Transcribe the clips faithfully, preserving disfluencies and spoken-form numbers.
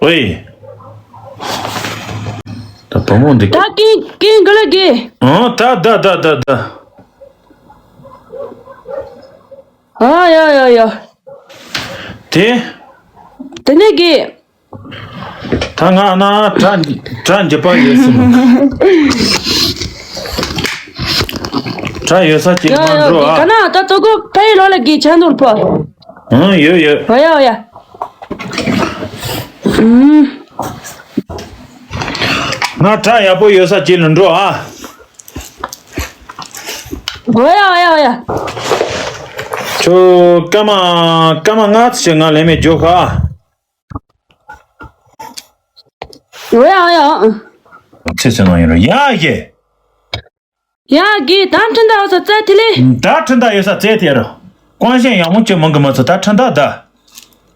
ཨོའི། ད་བུ་མོ་འདི། ད་ཀིང་ཀིང་ག་ལ་གི། ཨང་། ད་ད་ད་ད་ད། ཨ་ཡ་ཡ་ཡ། དེ། དེ་ནས་གི། ད་ང་ན་གྲ་གྲ་འཇིབ་པ་ཡོད་སྲིད་མོ། གྲ་ཡོད་ས་ཅིག་ཡ་མ་ཡ་འགྲོ་གི་ཨ། ག་ན་ད་ཏོ་གོ་ཕའི་ལོ་ལ་གི་ཆ་ནོར་ཕོ། ཨང་། ཡོད་ཡོད། ཨ་ཡ་ཨ་ཡ། ཨུམ། ང་གྲ་ཡག་པོ་ཡོད་ས་ཅིག་ལ་འགྲོ་ཨ། ཨོ་ཡ་ཨོ་ཡ་ཨོ་ཡ། ཁྱོད་སྐར་མ་སྐར་མ་ལྔ་ཙམ་ཞིག་ང་ལས་མེད་འཇོག་ཤག་ཨོ་ཡ་ཨོ་ཡ། ཚེ་ཚེ་ནང་ཡིན་རོ་ཡ་ཡེ། ཡ་གི་ད་ཁྲིན་ཏ་ཡོད་ས་བཙལ་ཐི་ལེ། ད་ཁྲིན་ཏ་ཡོད་ས་བཙལ་ཐི་རོ། ཀོང་ཞན་ཡག་མོ་ཅི་མང་གི་མ་ཚོ་ད་ཁྲིན་ཏ་ད།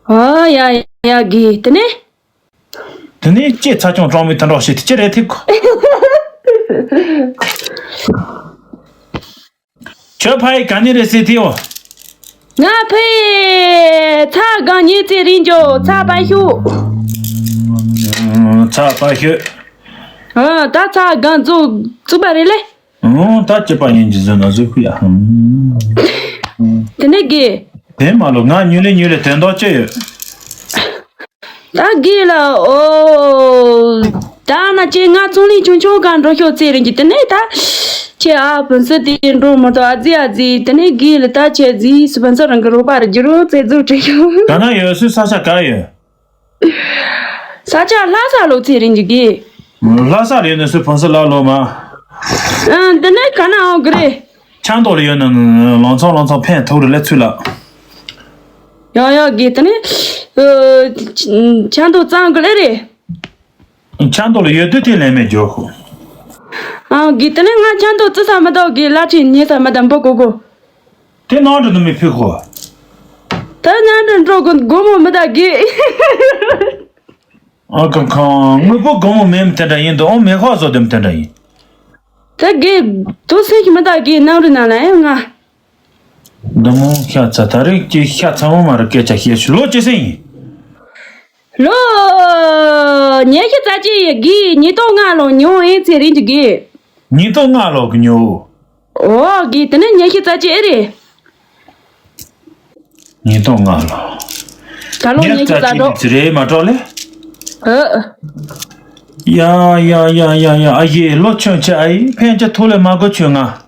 ཨོ་ཡ་ཡ་གི་དེ་ནས། དེ་ནས་ཅི་ཚ་ཆུང་གྲོང་མི་དུད་འགྲོ་ཞིག་དེ་ཅི་རེད་ཐིག་ཁྱོད་ཕ་ཡི་ག་ནས་རེད་ཟེར་ཐིའོ། ང་ཕ་ཡི་ཚ་གང་ཉི་ཚེ་རིང་འཇོ་ཚ་པ་ཤུ། ཚ་པ་ཤུ། ཨ་ད་ཚ་གང་ཚུགས་ཚུགས་པ་རེད་ལེ། ཨོ་ད་ཅི་པ་ཡིན་གྱི་ཟེར་ན་ཟེར་ཁུ་ཡ། དེ་ནས་གི། དེ་མ་ལོ་ང་ཉུ་ལེ་ཉུ་ལེ་དོན་དག་ཅི་ཡོད། ད་གི་ལ་ཨོ། ད་ན་ཅི་ང་ཚོང་ལས་ཆུང་ཆུང་གང་འགྲོ་ཤོག་ཚེ་རིང་གི་དེ་ནས་ད། ཁྱེད་ཨ་བུན་སི་དེ་འགྲོ་མ་ཐོ་ཨ་ཛི་ཨ་ཛི་དེ་ནས་གི་ལ་ད་ཁྱེད་ཛི་སུ་བུན་སི་རང་གི་རོགས་པ་ར་རྒྱུ་རོ་ཚེ་རྫུ་བྲེ་ཤོག་ད་ན་ཡོད་སུ་ས་ཆ་ག་ཡོད། ས་ཆ་ལྷ་ས་ལོ་ཚེ་རིང་གི་གི། ལྷ་ས་ལ་ཡོད་ནི་སུ་བུན་སི་ལ་ལོ་མ། ཨ་དེ་ནས་ག་ན་ཨོ་གི་རེད། ཆང་ཏོག་ལ་ཡོད་ན་ལང་ཚང་ལང་ཚང་ཕན་ཐོགས་རེ་ལས་ཚུལ་ལ། ཡང་ཡང་གི་དེ་ནས། ཆང་ཏོག་གཙང་གི་ལས་རེད། ཆང་ཏོག་ལ་ཡོད་དུས་དེ་ལས་མེད་འཇོག་ཁོ། ཨང་གི་དེ་ནས་ང་ཆང་ཏོག་བཙི་ས་མི་འདུག་གི་བླ་ཁྲིད་ཉེ་ས་མི་དང་འབུ་གོ་གོ། དེ་ནང་དུ་ནི་མི་ཕི་ཁོ། ད་ནང་དུ་འགྲོ་གོ་སྒོ་མོ་མི་དག་གི། ཨ་ཁང་ཁང་དངོས་པོ་སྒོ་མོ་མེད་མི་དེ་འདྲ་ཡིན་འདུག་ཨོ་མེ་ཁོ་བཟོ་དེ་མི་དེ་འདྲ་ཡིན། ད་གི་དུ་སེ་ཞིག་མི་དག་གི་ནང་རུ་ནང་ན་ཡང་ང་། འདི་མོ་ཤ་ཚ་ད་རེས་ཀྱི་ཤ་ཚ་བོ་མ་རུ་སྐད་ཆ་བཤད་ཤི་ལོ་ཅི་སེ་ཡིན། ལོ། ཉི་ཤུ་རྩ་གཅིག་ཡི་གི་ཉིས་སྟོང་ལྔ་ལོ་ཉོ་ཨེ་ཚེ་རིང་གི་གི། ཉིས་སྟོང་ལྔ་ལོ་གི་ཉོ། ཨོ་གི་དེ་ནས་ཉི་ཤུ་རྩ་གཅིག་ཨེ་རེད། ཉིས་སྟོང་ལྔ་ལོ། ད་ལོ་ཉི་ཤུ་རྩ་གཅིག་རེད་མ་གཏོགས་ལེ། ཨ། ཡ་ཡ་ཡ་ཡ་ཡ་ཨ་ཡེ་ལོ་ཆུང་ཆེ་ཨ་ཡེ་ཕན་ཆད་ཐུག་ལེ་མ་གོ་ཆོད་ང་།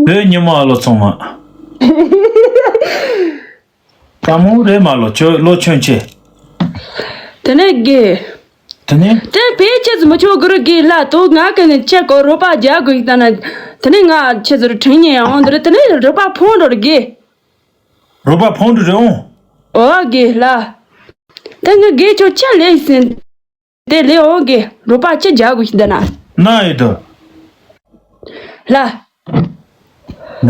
བོད་ཉི་མ་ཨ་ལོ་ཚང་མ། དཀའ་མོ་རེད་མ་ལོ་ཆོ་ལོ་ཆུང་ཆེ། དེ་ནས་གི། དེ་ནས། དེ་བས་ཁྱེད་ཚོ་མི་ཆོག་གི་རུ་གི་ལ་དོ་ང་གི་ནས་ཁྱེད་ཀོ་རོ་པ་རྒྱག་དགོས་ཡིན་ད་ན། དེ་ནས་ང་ཁྱེད་ཚོར་དྲིན་ཉེ་ཡང་འོང་དེ་རེད་དེ་ནས་རོ་པ་ཕོང་འགྲོ་རུ་གི། རོ་པ་ཕོང་འགྲོ་རེ་འོང་། ཨོ་གི་ལ། དེ་ང་གི་ཆོ་ཁྱེད་ལས་ཟིན། དེ་ལས་འོང་གི་རོ་པ་ཁྱེད་རྒྱག་དགོས་ཡིན་ད་ན། ན་ཡོད་དོ། ལ།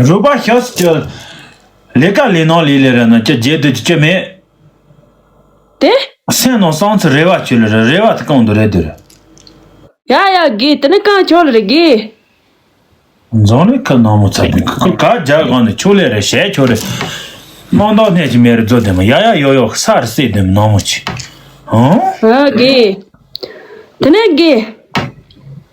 རུ་པ་ཤོས་ཀྱི་ལས་ཀ་ལས་ནང་ལས་ལས་ར་ན་ཅི་རྗེས་དུ་ཅི་མེད། དེ། སེམས་ནང་སང་ཚུ་རེ་བ་ཆུ་ལ་རེ་རེ་བ་དུ་གང་དུ་རེད་དུ་རེད། ཡ་ཡ་གི་དེ་ནི་གང་ཆོག་ལ་རེད་གི། འཛོང་ལས་ཁ་ནང་མོ་ཚ་དུས་ཁ་ཁ་རྒྱ་གང་ནས་ཆུ་ལས་རེ་ཞལ་ཆོ་རེ། དམངས་དོག་སྣེ་ཅི་མེ་རེ་རྫོ་དེ་མ་ཡ་ཡ་ཡོ་ཡོ་ས་རེ་སྲེད་དེ་མ་ནང་མོ་ཆི། ཧང་། ཨ་གི། དེ་ནས་གི།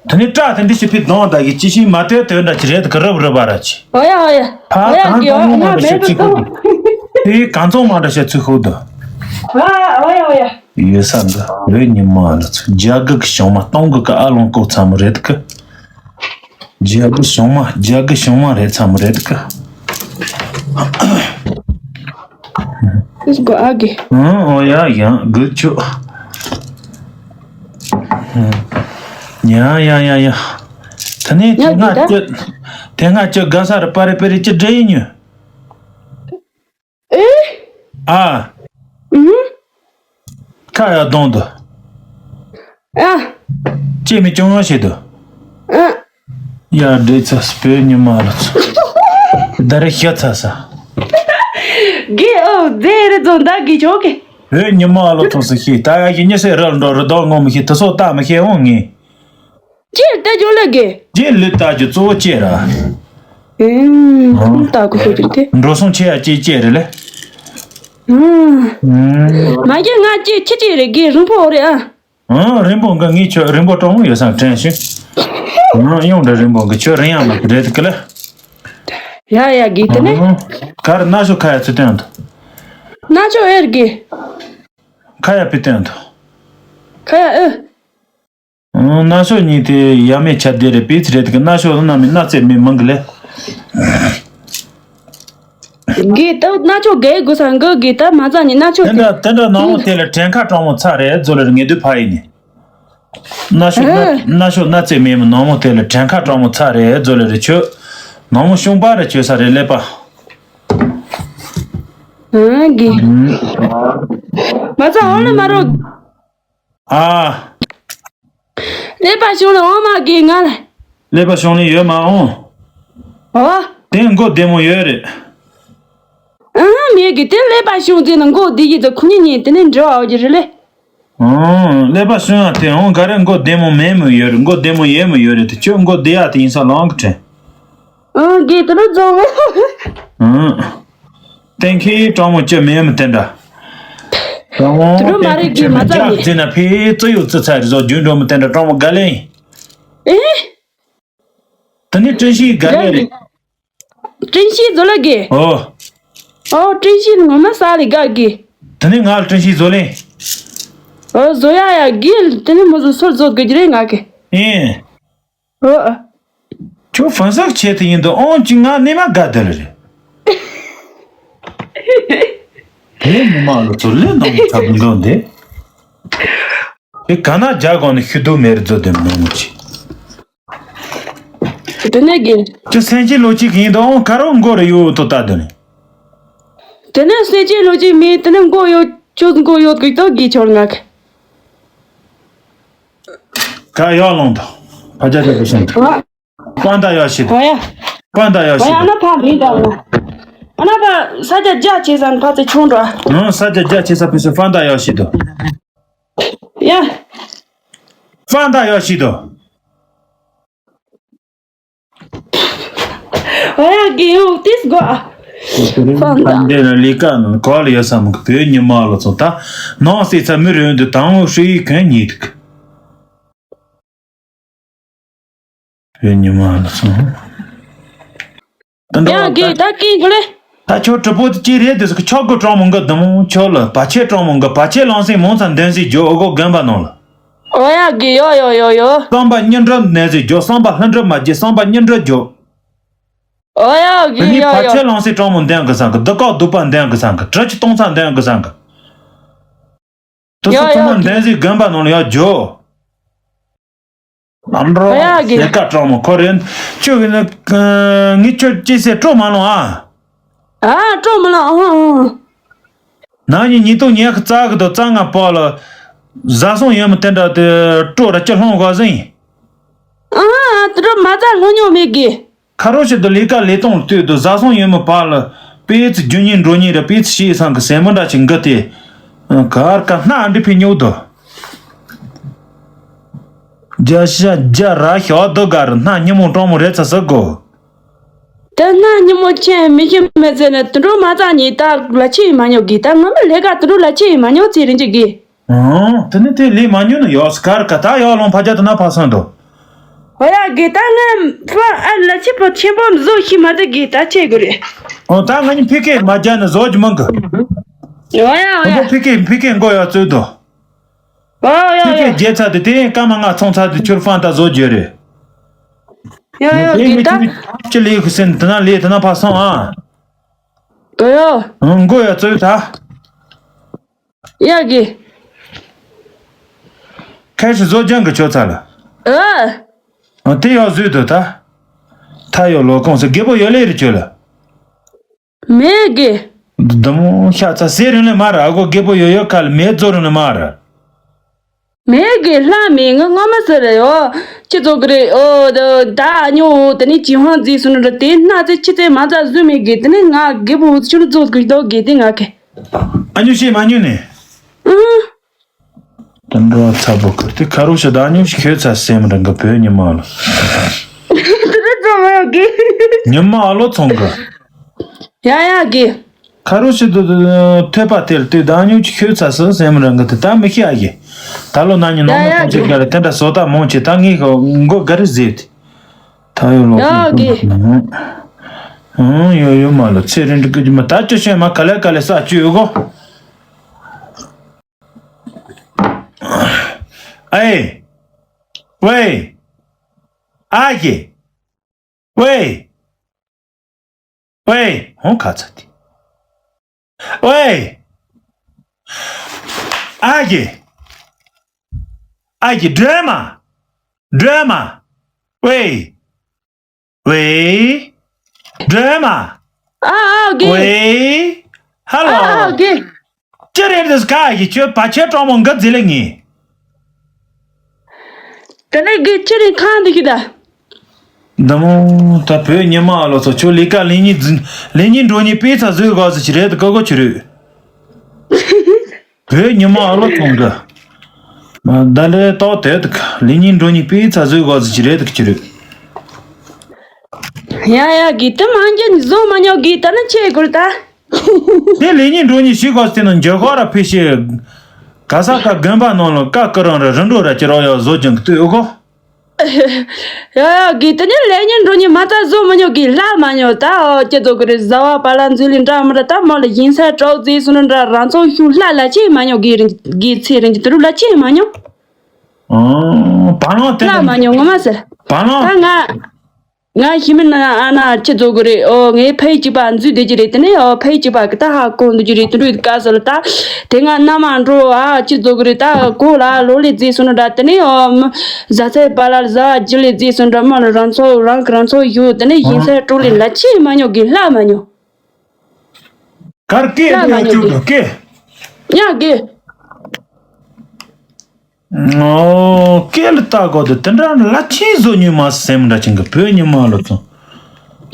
དེ་ནས་སྐྲ་དེ་འདྲི་ཞིག་ཕི་གདོང་ད་གི་ཅི་ཞིག་མ་སྤྲད་དོན་འདྲ་ཅི་རེད་གི་རབ་རབ་པ་ར་ཅི། ཨོ་ཡ་ཨོ་ཡ། ཕ་ཨོ་ཡ་གང་གི་ཚང་ཨོ་མང་ཡ་མ་འདྲ་མེད་ཤེས་པའི་ཚིག་ཁུག་ཏོ། དེ་གང་ཚང་མང་འདྲ་ཤེས་ཚིག་ཁུག་ཏོ། ཨ་ཨོ་ཡ་ཨོ་ཡ། ཡོད་ས་འདི་བོད་ཉི་མ་ལ་ཚུ་རྒྱ་གི་གི་བྱུང་མ་སྟོང་གི་གི་ཨ་ལོང་ལྐོག་ཚ་མོ་རེད་གི། རྒྱ་གི་བྱུང་མ་རྒྱ་གི་བྱུང་མ་རེད་ཚ་མོ་རེད་གི། ཨིས་གོ་ཨ་གི། ཨང་ཨོ་ཡ་ཡང་གི་ཆོ། ཡ་ཡ་ཡ་ཡ། ད་ནི་དེ་ཡ་སྔ་གི་ད། ཅི་དེ་སྔ་ཅི་དགའ་ས་རུ་པ་རེ་པེ་རེ་ཅི་འདྲ་ཡིན་ཉོ། ཨེ། ཨ། ཨུམ། ཁ་ཡ་གདོང་དུ། ཨ། ཅེ་མི་ཅུང་ཡང་བྱེད་དུ། ཨ། ཡ་འདྲེ་ཚ་སྤོས་ཉི་མ་ལ་ཚུ། ད་རེ་ཤ་ཚ་ས། གི་ཨོ་རྫས་རེ་རྫོང་བདག་གི་ཆོག་གི། བོད་ཉི་མ་ལ་ཐོག་སུ་ཤི་ད་ཡ་གི་ཉི་སེ་རལ་འགྲོ་རུ་དོག་ངོ་མི་ཤི་ཐུ་སོ་ལྟ་མི་ཤེས་འོང་ངེ། ཅི་ལྟ་རྒྱུ་ལ་གི། ཅི་ལུས་ལྟ་རྒྱུ་གཙོ་བོ་ཅི་ར། ཨེམ། ལྟ་དགོས་ཤོད་རྒྱུ་དེ། འགྲོ་སོང་ཆེ་ཡ་ཅི་ཅི་རེད་ལེ། ཨུམ། ཨུམ། མ་གཞི་ང་ཅི་ཁྱི་ཅི་རེད་གི་རིང་པོ་རེད་ཨ། ཨང་རིང་པོ་འགའ་ངས་ཁྱོད་རིང་པོ་གྲོགས་མོ་ཡོད་སང་དྲན་ཤིང་། ཨང་ཡོང་འདྲ་རིང་པོ་འགའ་ཁྱོད་རིང་ཡང་མ་གི་རེད་དི་ལ། ཡ་ཡ་གི་དེ་ནས། ཨང་ག་རེ་ན་ཤོ་ཁ་ཡ་ཚུ་སྟོན་དུ། ན་ཤོ་ཨེར་གི། ཁ་ཡ་པི་སྟོན་དུ། ཁ་ཡ་ཨེ། ན་ཤོ་གཉིས་དེ་ཡ་མེད་ཆ་དེ་རེད་པི་ཚི་རེད་གི་ན་ཤོ་ན་མི་ན་ཚེ་མི་མང་གི་ལེ། གི་ཏོ་ན་ཆོ་གེ་གུ་སང་གི་གི་ད་མ་ཚ་ནི་ན་ཆོ་དེ་འདྲ་དེ་འདྲ་ནང་མོ་དེ་ལ་དྲན་ཁ་གྲང་མོ་ཚ་རེད་ཛོ་ལེ་རེ་ངེ་དུ་ཕ་ཡིན་ནི། ན་ཤོ་ན་ན་ཤོ་ན་ཚེ་མི་མི་ནང་མོ་དེ་ལ་དྲན་ཁ་གྲང་མོ་ཚ་རེད་ཛོ་ལེ་རེ་ཆོ། ནང་མོ་ཤུང་པ་རེ་ཆོ་ས་རེད་ལེ་པ། ཨང་གི། མ་ཚ་འོ་ན་མ་རོ། ཨ། ཀླད་པ་བྱུང་ལ་འོང་མ་གི་ང་ལ། ཀླད་པ་བྱུང་ལ་ཡོད་མ་འོང་། ཨོ། དེ་མགོ་བདེ་མོ་ཡོད་རེད། ཨང་མེད་གི་དེ་ཀླད་པ་བྱུང་དེ་ནི་མགོ་བདེ་གི་དེ་ཁོ་གཉིས་གཉིས་དེ་ནི་འབྲེལ་བ་ཡོད་ཀྱི་རེད་ལེ། ཨང་ཀླད་པ་བྱུང་ཡང་དེ་འོང་ག་རེ་མགོ་བདེ་མོ་མེད་མོ་ཡོད་རེད་མགོ་བདེ་མོ་ཡོད་མོ་ཡོད་རེད་དེ་ཁྱོད་མགོ་བདེ་ཡ་དེ་ཡིན་ས་ལོང་གི་དྲན། ཨང་གི་དེ་ནི་རྫོང་ངོ། ཨང་། གཏན་འཁེལ་གྲོགས་མོ་ཅི་མེད་མི་དེ་འདྲ། གྲོགས་མོ་དེ་འདྲ་མ་རེད་གི་མ་ཚ་ནི། རྫིག་ན་ཕི་ཙི་ཡུ་ཙི་ཚ་རི་ཟོ་རྒྱུན་འགྲོ་མི་དེ་འདྲ་གྲོགས་མོ་དགའ་ལེ། ཨེ། དེ་ནི་བཀྲ་ཤིས་དགའ་ལེ་རེད། བཀྲ་ཤིས་ཟོ་ལ་གི། ཨོ། ཨོ་བཀྲ་ཤིས་ངོ་མ་ས་ལི་དགའ་གི། དེ་ནི་ང་ལ་བཀྲ་ཤིས་ཟོ་ལེ། ཨོ་ཟོ་ཡ་ཡ་གི་དེ་ནི་མོ་ཟོ་སོར་ཟོ་དགོས་ཀྱི་རེད་ང་གི། ཨེ། ཨོ། ཁྱོད་ཧྥན་སག་བྱེད་དུ་ཡིན་དུ་ཨོང་ཅི་ང་ནི་མ་དགའ་དེ་ལ་རེད། དེ་མི་མ་ལོ་ཚོ་ལས་ནང་ཚ་བུ་འདོན་དེ། དེ་ག་ན་རྒྱ་གོང་ནས་ཤུ་དུ་མེར་རྫོ་དེ་མི་ནོ་མོ་ཆེ། དེ་ནས་གི། ཁྱོད་སེམས་ཅན་ལོ་གཅིག་ཡིན་དུ་ཨོང་ཁ་རོ་མགོ་རུ་ཡོད་དོ་ལྟ་དུ་ནི། དེ་ནས་སེམས་ཅན་ལོ་གཅིག་མིན་དེ་ནས་མགོ་ཡོད་ཁྱོད་མགོ་ཡོད་གི་ཏོ་གི་ཆོར་ང་གི། ཀ་ཡོག་ལོང་དང་། ཕ་ཅག་ཅག་གི་ཤིང་དང་། ཨ། པན་ད་ཡོག་ཤི་དང་། ཨ་ཡ། པན་ད་ཡོག་ཨ་ཤི་ཡ་ཨ་དང་། ན་ཕ་མི་འདྲ་བོ། ཨ་ན་ཕ་ས་ཆ་རྒྱ་ཆེ་ས་ཕ་ཚེ་ཆུང་འགྲོ། ཨང་ས་ཆ་རྒྱ་ཆེ་ས་ཕི་སི་པན་ད་ཡོག་ཤི་དང་། ཡ། པན་ད་ཡོག་ཤི་དང་། ཨོ་ཡ་གི་ཡོང་ཏིས་གོ། ཕན་ད། འདི་ལ་ལི་ཀ་ནང་གོ་ལ་ཡོད་ས་མི་གི་བོད་ཉི་མ་ལོ་ཚོ་ད་ནང་སྲིད་ཚ་མི་རེ་འདི་དང་འོ་ཧྲི་ཡི་གན་ཉིད་གི། བོད་ཉི་མ་ལོ་ཚོ། ད་འགྲོ་ཡ་གི་ད་ཀིང་གི་ལེ། ད་ཁྱོད་གྲི་པོ་དེ་ཅི་རེད་དེ་ཟེར་གི་ཆོག་གི་གྲོགས་མོ་འགའ་དུ་མོ་ཁྱོད་ལ་བ་ཆེ་གྲོགས་མོ་འགའ་བ་ཆེ་ལང་སྲིང་མོང་ཚ་འདོན་སྲིད་ཇོ་ཨོ་གོ་རྒན་པ་ནང་ལ། ཨོ་ཡ་གི་ཡོ་ཡོ་ཡོ་ཡོ། བསམ་པ་སྙིང་འདྲ་ནས་ཟིག་འཇོག་བསམ་པ་ལྷུན་འགྲུབ་མ་བགྱིས་བསམ་པ་སྙིང་འདྲ་འཇོག་ཨོ་ཡ་གི་ཡོ་ཡོ། ཕ་ཆེ་ལང་སྲིད་གྲོང་མོ་འདན་གི་སང་གི་བདུད་བཀག་བདུད་པ་འདན་གི་སང་གི་གྲི་ཆུ་གཏོང་ཚ་འདན་གི་སང་གི་དུ་ཡོ་སུ་ཚོ་ཡོ་མ་གི། འདན་ཟིག་རྒན་པ་ནང་ལ་ཡོ་འཇོག་ལམ་འགྲོ་ཨོ་ཡ་གི། ཟེ་ཀ་གྲོང་མོ་ཁོ་རེན་ཆུ་གི་ནི་ངི་ཆུ་ཅི་སེ་སྤྲོ་མ་ལོང་ཨ། ཨ་སྤྲོ་མ་ལོང་ཨ། ནང་ཉིན་ཉིན་ཏོ་ཉལ་གི་རྩ་གི་དོ་རྩ་ང་པོ་ལ། བཟའ་སོང་ཡོད་མི་དེ་འདྲ་དེ་སྤྲོ་ར་ཅི་ལྷོང་གོ་ཟིན། ཨ་དེ་འདྲ་མ་རྩ་ལྷོ་ཉོ་མེད་གི། ཁ་རོ་ཞིག་ཏུ་ལས་ཀ་ལས་སྟོང་ལྟོས་དུ་བཟའ་སོང་ཡོད་མི་བར་ལ་པེ་ཙི་རྒྱུ་ཉིན་འགྲོ་ཉིན་ར་པེ་ཙི་ཤེས་སང་གི་སེ་མོ་འདྲ་ཞིག་འགི་སྟེ། གར་ཀ་སྣ་འདི་ཕི་ཉོ་དོ། རྒྱ་ཤ་རྒྱ་ར་ཤ་དོ་གར་སྣ་ཉི་མོ་གྲོང་མོ་རེད་ཚ་ས་གོ། དེ་སྣ་ཉི་མོ་ཆེན་མི་ཤེས་མེད་ཟེར་ནས་དུད་འགྲོ་མ་རྩ་ཉིད་ད་ལ་ཆེ་མ་ཉོ་གི་ད་ངོ་མ་ལས་ཀ་དུད་འགྲོ་ལ་ཆེ་མ་ཉོ་ཚེ་རིང་ཅིག་གི། ཨང་། དེ་ནི་དེ་ལས་མ་ཉོ་ནི་ཡོད་གར་ག་ད་ཡོད་ལོང་ཕ་རྒྱ་དུ་ན་ཕ་སང་དོ། ཨོ་ཡ་གི་ད་ང་ཕ་ཨ་ལ་ཆེ་པོ་ཆེན་པོ་བཟོ་ཤི་མ་ད་གི་ད་ཆེ་གི་རེད། ཨོ་ད་ང་ནི་ཕི་ཀེ་མ་རྒྱ་ནི་བཟོ་རྒྱུ་མང་གི། ཨོ་ཡ་ཨོ་ཨོ་ཡ། ཕི་ཀེ་ཕི་ཀེ་མགོ་ཡ་བཙོས་དོ། ཨོ་ཡ་ཨོ་ཕི་ཀེ་ཡ། རྒྱལ་ཚ་དེ་དེ་སྐར་མ་ལྔ་ཚོང་ཚ་དེ་ཆུར་ཕན་ད་བཟོ་རྒྱུ་རེད། ཡ་ཡ་དེ་གི་ངི་ད། ཆུ་ལི་ཁུ་སེན་དེ་ན་ལི་དེ་ན་ཕ་སང་ཨ། ཨོ་ཡ། ཨང་། མགོ་ཡ་བཙོས་ད། ཡ་གི། ཁ་ཤི་བཟོ་ཅང་གི་ཆོ་ཚ་ལ། ཨ། ཨ་དེ་ཡག་བཟོས་དུ་ད། ཐ་ཡོ་ལོ་ཀོང་སི་རྒད་པོ་ཡོ་ལེ་རི་ཆོ་ལ། མེད་གི། དུ་མོ་ཤ་ཚ་སེ་རིང་ལེ་མ་ར་ཨ་གོ་རྒད་པོ་ཡོ་ཡོ་ཁ་ལ་མེད་བཟོ་རུང་ལེ་མ་ར། མེད་གི་ལྷ་མེད་ང་ངོ་མ་ཟེར་རེ་ཡོ། ཅི་ཚོ་གི་རེ་ཨོ་ད་ཨ་ཉོ་ད་ནི་ཅི་ཧང་རྫི་སུ་ནི་ར་དེ་སྣ་ཚེ་ཕྱི་ཚེ་མ་ཚ་བཟོས་མེད་གི་དེ་ནི་ང་རྒད་པོ་ཆུ་ནི་བཟོ་གི་དོ་གི་དེ་ང་གི། ཨ་ཉོ་ཤེས་མ་ཉོ་ནི། ཨང་། དུད་འགྲོ་ཚ་པོ་ཁུར་ཏེ་ཁ་རུ་ཤ་ད་ཉུ་ཤི་ཁྱོད་ཚ་སེམས་རང་གི་བོད་ཉི་མ་ལོ། དུད་འགྲོ་ཚ་མ་ཡོད་གི། ཉི་མ་ཨ་ལོ་ཚོང་གི། ཡ་ཡ་གི། ཁ་རོ་ཤི་དུ་དུ་ཐོད་པ་དེར་དུས་ད་ཉུག་ཅིག་ཁྱོད་ཚ་སུ་སེམས་རང་གི་དུ་ད་མི་ཤི་ཨ་ཡེ། ད་ལོ་ན་ཉི་ནོ་ཡ་མོ་ཡ་ཐམས་ཅད་གི་ག་ལ་དེ་འདྲ་བཟོ་ལྟ་མོང་ཆེ་ད་ངས་མགོ་ག་རེ་ཟེར་ཏེ། ད་ཡོད་ལོ། ཡ་གི། ཨང་ཡོད་ཡོད་མ་ལོ་ཚེ་རིང་འགྲིག་གི་མ་ད་ཅི་ཤེས་མ་ག་ལེ་ག་ལེ་ས་བཅུ་ཡོད་གོ། ཨེ། ཝེ། ཨ་ཡེ། ཝེ། ཝེ། ཧོང་ཁ་ཚ་ཏི། ཝེ། ཨ་ཡེ། ཨ་ཡེ་སྒྲོལ་མ། སྒྲོལ་མ། ཝེ། ཝེ། སྒྲོལ་མ། ཨ་ཨ་གི། ཝེ། ཧ་ལོ། ཨ་ཨ་གི། ཅི་རེད་འདི་ཀ་གི་ཁྱོད་བ་ཆེ་གྲོགས་མོ་འགའ་ཟེ་ལེ་ངེ། དེ་ནས་གི་ཅི་རེད་ཁང་འདི་གི་ད། འདི་མོ་ད་བོད་ཉི་མ་ལོ་ཚོ་ཁྱོད་ལས་ཀ་ལས་ཉིན་འཛིན་ལས་ཉིན་འགྲོ་ཉིན་པས་ཚ་བཟོས་གོ་ཟི་ཅི་རེད་ཀ་གོ་ཆི་རེད། བོད་ཉི་མ་ཨ་ལོ་ཚོང་གི་ད་ལས་ཏོག་དེ་དག་ལས་ཉིན་འགྲོ་ཉིན་པས་ཚ་བཟོས་གོ་ཟི་ཅི་རེད་དག་ཅི་རེད། ཡ་ཡ་གི་ད་མང་རྒྱ་ནི་བཟོ་མ་ཉོ་གི་ད་ནི་ཆེ་དགོས་ད། དེ་ལས་ཉིན་འགྲོ་ཉིན་ཞིག་གོ་སྟེ་ན་འཇོ་ཁོ་ར་ཕི་ཤེ་ག་ས་ག་དགོན་པ་ནང་ལ་ཀ་ཀི་རང་ར་རི་འགྲོ་ར་ཅི་རོ་ཡ་བཟོ་ཅང་གི་ལྟོས་གོ། ཡ་ཡ་གི་དེ་ནི་ལས་ཉིན་འགྲོ་ཉིན་མ་ད་བཟོ་མ་ཉོ་གི་ལ་མ་ཉོ་ད་ཨོ་ཅི་ཚོ་གི་རེད་བཟའ་བ་པ་ལ་འཛུལ་ལི་འདྲ་མི་ར་ད་མོ་ལ་ཡིན་ས་གྲོགས་རྫས་སུ་ནི་འདྲ་རང་ཚོ་ཤུ་ལ་ལ་ཆེ་མ་ཉོ་གི་རིན་གི་ཚེ་རིན་གི་དུ་རུ་ལ་ཆེ་མ་ཉོ། ཨང་། བ་ལང་དེ་ལ་མ་ཉོ་ངོ་མ་ཟེར། བ་ལང་། ད་ང་། ང་ཞི་མི་ན་ཨ་ན་ཅི་ཚོ་གི་རེད་ཨོ་ངའི་ཕའི་གཅིག་པ་འཛུལ་བསྡད་ཀྱི་རེད་དེ་ནས་ཨོ་ཕའི་གཅིག་པ་གི་ད་ཧ་གོ་འདུག་ཀྱི་རེད་དུ་རུ་དཀའ་ཟེར་ལ་ད་དེ་ང་མནའ་མ་འགྲོ་ཨ་ཅི་ཚོ་གི་རེད་ད་གོ་ལ་ལོ་ལེ་རྫས་སུ་ན་འདྲ་དེ་ནས་ཨོ་མི་བཟའ་ཚེ་པ་ལ་བཟའ་ཇི་ལེ་རྫས་སུ་འདྲ་མ་ལ་རང་ཚོ་རང་གི་རང་ཚོ་ཡོད་དེ་ནས་ཡིན་ཚེ་ཀྲུག་ལེ་ལ་ཅི་མ་ཉོ་གི་ལ་མ་ཉོ། གར་སྐད་ལ་མ་ཉོ་ཉོ་གི་ཅུག་གི་སྐད། ཉག་གི། ཨོ། སྐད་ལ་ལྟ་དགོས་དེ་དེ་འདྲ་ལ་ཆེན་བཟོ་ཉུལ་མ་སེམས་འདྲ་ཅན་གི་བོད་ཉི་མ་ལོ་ཚོ།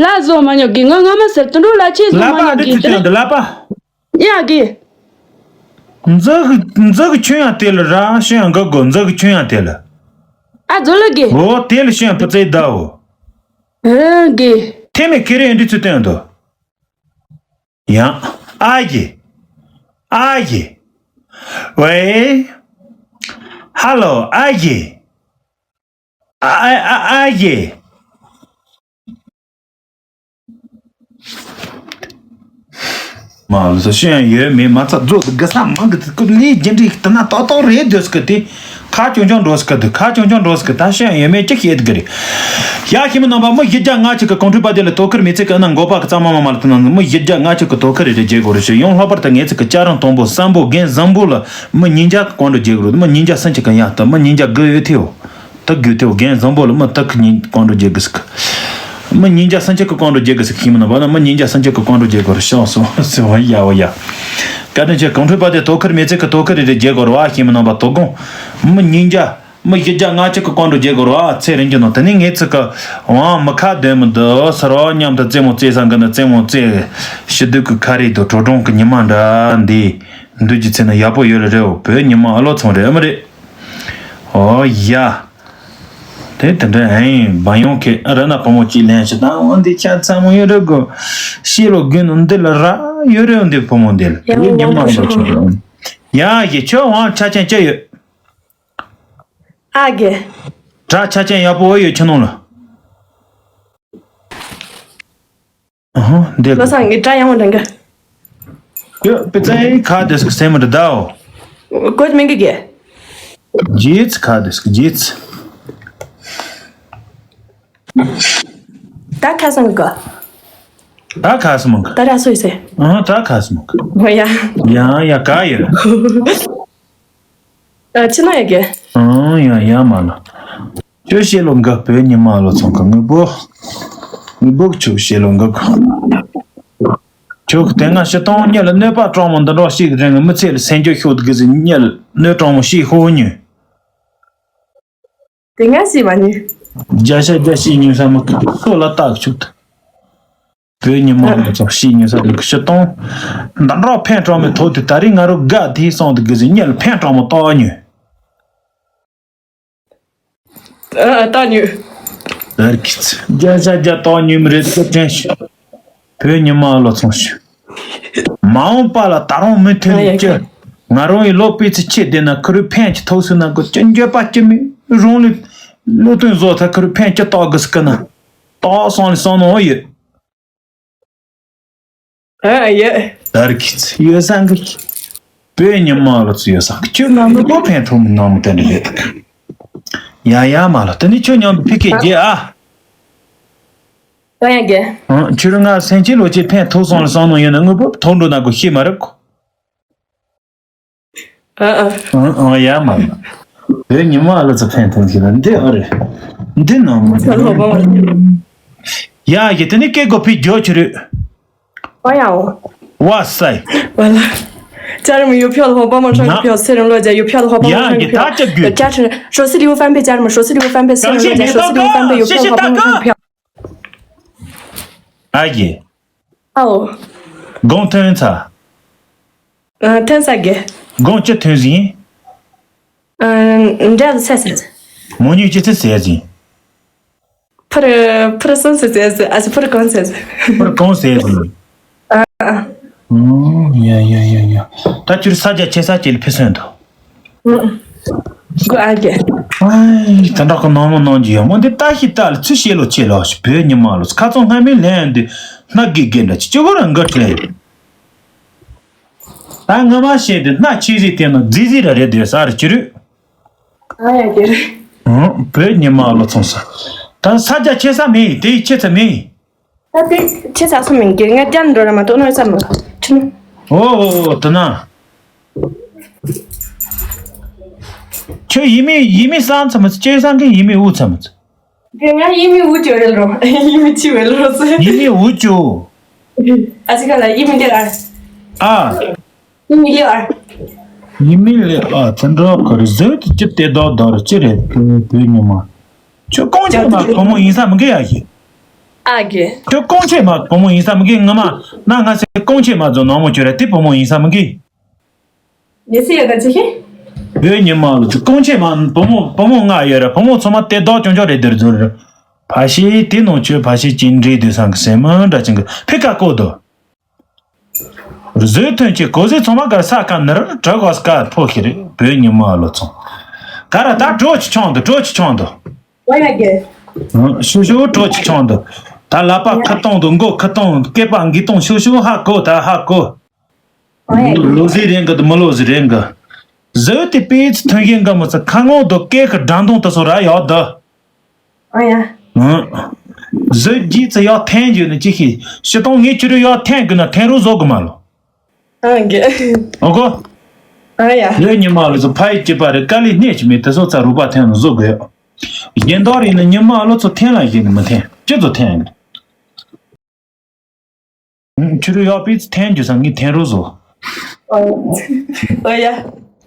ལ་བཟོ་མ་ཉོ་གི་ང་ང་མ་ཟེར་དུ་འགྲོ་ལ་ཆེན་བཟོ་ལ་མ་པ་ཉོ་འདི་གི་ཚུ་དེ་དེ་འདི་ལ་པ། ཉག་གི། མཛའ་གི་མཛའ་གི་ཁྱོད་ཡང་དེ་ལ་ར་ཤི་ཡང་ག་དགོས་མཛའ་གི་ཁྱོད་ཡང་དེ་ལ། ཨ་ཛོ་ལ་གི། འོ་དེ་ལ་ཤི་ཡང་ཕི་ཙེ་ད་འོ། ཨ་གི། ཐེ་མེ་ཁེ་རེ་འདི་ཚུ་སྟོན་དོ། ཡང་། ཨ་ཡེ། ཨ་ཡེ། ཝེ། ཧ་ལོ་ཨ་ཡེ། ཨ་ཨ་ཨ་ཨ་ཡེ། མ་ལོ་ཤི་ཡང་ཡོད་མེད་མ་ཚ་རྫོགས་དུ་གི་ས་མང་གི་ལས་རྒྱུ་འབྲས་དེ་ན་ཏག་ཏག་རེད་འདོད་སྐུ་དེ། ཁ་ཆུང་ཆུང་འགྲོ་སི་ཀ་དུ་ཁ་ཆུང་ཆུང་འགྲོ་སི་ཀ་ད་ཤེས་ཡོད་མེད་ཅི་ཤེས་དགི་རེད། ཡ་ཤི་མི་རྣམ་པ་མི་བཞི་བརྒྱ་ལྔ་བཅུ་གི་གོང་ཁྲོས་པ་དེ་ལ་དོ་ཁུར་མི་ཚེ་གི་ཨ་ན་འགོ་པ་གི་གཙང་མ་མ་མ་ལ་དུ་ན་མི་བཞི་བརྒྱ་ལྔ་བཅུ་གི་དོ་ཁུར་རེ་རེ་བརྗེ་དགོས་རེ་ཞུ་ཡོང་ལྷག་པར་དུ་ངེད་ཚེ་གི་ཅ་རང་དང་པོ་སམ་བྷོ་རྒན་བཟང་པོ་ལ་མི་ཉིན་བརྒྱ་གི་གོང་ཁྲོས་བརྗེ་དགོས་རེད་མི་ཉིན་བརྒྱ་སུམ་ཅུ་གི་ཡ་ལྟ་མི་ཉིན་བརྒྱ་དགུ་ཡོད་ཐེའོ། ད་དགུ་ཐེའོ་རྒན་བཟང་པོ་ལ་མི་ཐག་གི་ཉིན་གོང་ཁྲོས་བརྗེ་དགོས་སི་ཀ་མི་ཉིན་བརྒྱ་སུམ་ཅུ་གི་གོང་ཁྲོས་བརྗེ་དགོས་སི་ཀ་ཤི་མི་རྣམ་པ་ན་མི་ཉིན་བརྒྱ་སུམ་ཅུ་གི་གོང་ཁྲོས་བརྗེ་དགོས་རེ་ཤོག་སོ་སོ་ཡ་བ་ཡ། བཀའ་དྲིན་ཆེ་གོང་ཁྲོས་པ་དེ་དོ་ཁུར་མི་ཚེ་གི་དོ་ཁུར་རེ་རེ་བརྗེ་དགོས་རེ་བ་ཤི་མི་རྣམ་པ་དོ་དགོང་། མི་ཉིན་བརྒྱ། མི་བཞི་བརྒྱ་ལྔ་བཅུ་གི་གོང་ཁྲོས་བརྗེ་དགོས་རེད་བ་ཚེ་རིང་གི་ནང་དེ་ནས་ངེད་ཚོ་གི་དབང་མི་ཁ་འདོན་མི་འདུག་ཟེར་བ་མཉམ་དུ་རྩེད་མོ་རྩེ་ས་འགི་ནི་རྩེད་མོ་རྩེ། ཕྱི་སྡོད་ཀྱི་ཁ་རེད་དུ་དྲོ་གྲོང་གི་ཉི་མ་འདྲ་འདི་འདུས་ཀྱི་ཚེ་ན་ཡག་པོ་ཡོད་ལ་རེད་བོད་ཉི་མ་ཨ་ལོ་ཚང་རེད་ཨ་མི་རེད། ཨོ་ཡ། དེ་དེ་འདྲ་ཨེ་འབའ་ཡོང་ཁེ་ར་ན་བུ་མོ་གཅིག་ལེན་ཞིག་དང་འོ་འདི་ཆ་ཚང་མོ་ཡོད་རེད་གོ་ཤེས་ལོ་དགོས་ནོ་འདི་ལ་ར་ཡོད་རེད་འོ་འདི་བུ་མོ་འདི་ལ་ཡང་དེ་ཉི་མ་ཨ་ལོ་ཚང་རེད། ཡ་ཡི་ཁྱོད་དབང་ཆ་ཆེན་ཅི་ཡོད། ཨ་གེ། དྲ་ཆ་ཅན་ཡག་པོ་ཡོད་ཁྱི་ནང་ལ། ཨ་ཧོ་འདི། བློ་བཟང་གི་དྲ་ཡག་པོ་འདྲ་གི། ཡོད་པི་ཙའི་ཁ་དེ་སུ་སེམས་མི་འདྲ་དའོ། གོད་མིན་གི་གེ། རྗེས་ཁ་དེ་སུ་རྗེས། ད་ཁ་སང་གི། ད་ཁ་སང་གི། ད་ར་སོ་ཡི་སེ། ཨ་ད་ཁ་སང་གི། ཧོ་ཡ། ཡ་ཡ་ག་ཡོད། ཨ་ཕྱི་ནང་ཡོད་གི། ཨང་ཡང་ཡང་མ་ལ། ཁྱོད་ཤེས་ལོ་འགའ་བོད་ཉི་མ་ལོ་ཚང་གི་དངོས་པོ། དངོས་པོ་ཁྱོད་ཤེས་ལོ་འགའ་གི། ཁྱོད་དེ་སྔ་ཕྱི་སྟོང་གཉིས་ལ་གནོད་པ་སྤྲང་མོ་འདི་འདྲ་ཞིག་རིང་མི་ཚེ་ལ་སེམས་རྒྱུ་ཤོག་གི་ཟིན་གཉིས་ལ་གནོད་སྤྲང་མོ་ཞིག་ཤོག་ཉོས། དེ་སྔ་ཞིག་མ་ཉོས། བརྒྱ་ཆ་བརྒྱ་ཞིག་ཉོས་ས་མི་ཁ་སོ་ལ་བཏགས་ཆུག་ཏུ། བོད་ཉི་མ་ལ་ཚོགས་ཤིག་ཉོས་ས་ལུག་ཤི་གཏོང་། འདི་འདྲ་ཕན་སྤྲང་མོའི་ཐོག་དེ་ད་རེས་ང་རོ་དགའ་དེ་སོང་དུ་དགོས་ཟིན་གཉིས་ལ་ཕན་སྤྲང་མོ་ཏོག་ཉོས། ཨ་ཏོག་ཉོས། ལར་གི་ཚེ་བརྒྱ་ཆ་བརྒྱ་ཏོག་ཉོས་མི་རེད་ཚེ་དྲན་ཤི། བོད་ཉི་མ་ལོ་ཚོང་ཤི། མ་འོངས་པ་ལ་ད་རུང་མུ་མཐུད་ནས་ཅི། ང་རང་ཡི་ལོ་པི་ཚི་ཆེ་བསྡད་ན་ཁུ་རུ་ཕན་ཅི་ཐོགས་སུ་ན་གི་ཅི་འགྱོད་པ་ཅི་མི་རུང་ལུས། བློ་དོན་བཟོ་ཐ་ཁུ་རུ་ཕན་ཅི་ཏོག་གི་སི་ཀི་ན་ཏོག་སོང་ལ་སོང་ནོ་ཡོད། ཨ་ཡོད། དར་གི་ཚི་ཡོད་སང་གི་བོད་ཉི་མ་ལོ་ཚི་ཡོད་སང་གི་ཁྱོད་ང་མི་པོ་ཕན་ཐོགས་མི་ནང་མི་དེ་འདྲ་རེད། ཡ་ཡ་མ་ལོ་དེ་ནི་ཁྱོད་མཉམ་ཕི་ཀེ་རྒྱལ་ཨ། ཨ་ཡ་རྒྱལ། ཁྱོད་རང་ང་སེང་ཆེན་ལོ་ཅེ་ཕན་ཐོགས་སོང་ལ་སོང་ནོ་ཡོད་ན་ངུ་པོ་ཐོག་འགྲོ་ན་གོ་ཤེས་མ་རེད་གོ། ཨ་ཨ། ཨང་ཨང་ཡ་མ་ལ། བོད་ཉི་མ་ལ་ཚ་ཕན་ཐོགས་ཀྱི་ལ་འདི་ཨ་རེད། འདི་ནང་མ་ཚ་ལོ་བ་མ། ཡ་གི་དེ་ནི་སྐད་གོ་ཕི་རྒྱོ་ཆུ་རུ། ཨོ་ཡ་ཨོ། ཝ་སའི། ཝ་ལ། ཅར་མི་ཡོ་ཕྱོགས་ལ་ཧོ་པ་མ་ཧྲང་གི་ཕྱོགས་སེ་རང་ལོ་ཇ་ཡོ་ཕྱོགས་ལ་ཧོ་པ་མ་ཧྲང་གི་ཕྱོགས། ཡ་གི་ད་ཅག་གི། ཅར་ཧྲོ་སི་ལི་ཝུ་ཧྥན་པེ་ཅར་མ་ཧྲོ་སི་ལི་ཝུ་ཧྥན་པེ་སེ་རང་ལོ་ཇ་ཧྲོ་སི་ལི་ཝུ་ཧྥན་པེ་ཡོ་ཕྱོགས་ལ་ཧོ་པ་མ་ཧྲང་གི་ཕྱོགས། ཨ་གི། ཨའོ། དགོངས་ཐོན་ཚ། ཨ། ཐོན་ས་གི། དགོངས་ཅི་ཐོན་ཟིན། ཨ། འདྲ་ཟེར་ཟེར། མོ་ཉིད་ཅི་ཚེ་ཟེར་ཟིན། ཕུར། ཕུར་སོང་ཟེར་ཟེར་ཟེར། ཨ་ཙི་ཕུར་གང་ཟེར་ཟེར། ཕུར་གང་ཟེར་ཟིན། ཨ། ཨ། ཡ་ཡ་ཡ་ཡ། ད་ཁྱོད་ས་རྒྱ་ཆེ་ས་ཅིག་ལ་ཕེབས་སོང་དོ། གོ་ཨ་གི། ཨའི་ད་འདྲ་གི་ནང་མོ་ནང་གི་ཡོད་མོ་འདི་ལྟ་ཞིག་ལྟ་ལ་ཚུལ་ཤེས་ལོ་ཆེ་ལོ་ཞིག་བོད་ཉི་མ་ལོ་ཁ་ཚང་སྔ་མའི་ལན་འདི་སྣ་དགེ་དགེ་འདྲ་ཅི་ཅི་གོ་རང་འགའ་དྲན། ད་ངོ་མ་བཤད་དེ་སྣ་ཆེ་ཟིག་བསྟན་ན་རྫི་ཟིག་ར་རེད་དེ་ས་རུ་ཅི་རུ། ཨ་ཡ་གི། ཨང་བོད་ཉི་མ་ལོ་ཚོང་ས། ད་ས་རྒྱ་ཆེ་ས་མེད་དེ་ཡི་ཆེ་ས་མེད། ད་དེ་ཆེ་ས་སུ་མིན་གྱི་ང་རྒྱ་འགྲོ་ར་མ་གཏོགས་ནོར་ས་མ་ཆུ་ནོ། ཨོ་ཨོ་ཨོ་དེ་ན། ཁྱོད་ཡིན་མི་ཡིན་མི་བསམ་ཚ་མི་ཚ་ཅེ་བསམ་གི་ཡིན་མི་འུ་ཚ་མི་ཚ། དེ་ང་ཡིན་མི་འུ་ཅོ་རེད་རོ། ཡིན་མི་ཆི་བེ་རོ་སེ། ཡིན་མི་འུ་ཅོ། ཨ་ཅི་ག་ལ་ཡིན་མི་ལེ་ཨ། ཨ། ཡིན་མི་ལེ་ཨ། ཡིན་མི་ལེ་ཨ་ཚན་འགྲོ་ག་རེ་ཟེར་དེ་ཅི་དེ་དོ་དོ་རེ་ཅི་རེད་བོད་ཉི་མ། ཁྱོད་གོང་ཆེ་མ་བུ་མོ་ཡིན་ས་མི་འགི་ཡ་ཞིག་ཨ་གི། ཁྱོད་གོང་ཆེ་མ་བུ་མོ་ཡིན་ས་མི་འགི་ང་མ་ན་ང་སེ་གོང་ཆེ་མ་ཛོ་ནང་མོ་ཁྱོད་ར་དེ་བུ་མོ་ཡིན་ས་མི་འགི་ཉེ་སི་ཡ་ག་ཅི་ཤི། བོད་ཉི་མ་ལོ་ཚོ་གོང་ཆེ་མ་བུ་མོ་བུ་མོ་ང་ཡོད་ར་བུ་མོ་ཚོ་མ་དེ་དོ་ཅོང་ཅོ་རེད་དེར་ཛོ་ར། ཕ་ཤི་དེ་ནང་ཆོས་ཕ་ཤི་ཅིན་འདྲེ་དུ་སང་གི་སེ་མ་འདྲ་ཅིང་གི་ཕི་ཀ་ཀོ་དོ། བཟོས་ཐོན་ཆེ་གོ་ཟེ་ཚང་མ་གར་ས་ཀ་ནར་གྲག་ག་སྐར་ཕོ་ཤི་རེད་བོད་ཉི་མ་ལོ་ཚོང་། ག་ར་ད་གྲོ་ཆི་ཆོང་དུ་གྲོ་ཆི་ཆོང་དུ། ཨོ་ཡ་གི། ཤུ་ཤུ་གྲོ་ཆི་ཆོང་དུ། ད་ལ་པ་ཁ་ཏོང་དུ་མགོ་ཁ་ཏོང་སྐེད་པ་འགི་ཏོང་ཤུ་ཤུ་ཧ་གོ་ད་ཧ་གོ། ཨོ་ཡ་གི། ལོ་ཟི་རེང་གི་དུ་མི་ལོ་ཟི་རེང་གི། བཟོས་དེ་པེ་ཚི་ཐོན་ཤེས་གི་མི་ཚ་ཁ་ངོ་དུ་སྐེད་གི་འགྲམ་དོང་དུ་སོ་ར་ཡོད་དུ། ཨ་ཡ། ཨང་། བཟོད་རྒྱུ་ཚ་ཡག་འཐེན་རྒྱུ་ནི་ཅི་ཤེས་ཤི་སྟོང་ངས་ཁྱོད་རུ་ཡག་འཐེན་དགོས་ན་འཐེན་རུ་བཟོ་དགོས་མ་ལོ། ཨང་གི། ཨོ་གོ། ཨ་ཡ། ལོས་ཉི་མ་ལོ་ཚོ་ཕ་ཡི་སྐྱེས་པ་རེད་དཀའ་ལས་སྣེ་ཅི་མེད་དེ་ཚོ་ཚ་རུ་པ་འཐེན་རུ་བཟོ་དགོས། གཞན་དག་རིག་ནི་ཉི་མ་ལོ་ཚོ་འཐེན་ལ་ཞིག་ནི་མི་འཐེན་ཅི་ཚོ་འཐེན། ཁྱོད་རུ་ཡག་པས་འཐེན་རྒྱུ་ས་ངས་འཐེན་རུ་བཟོ། ཨོ་ཡ།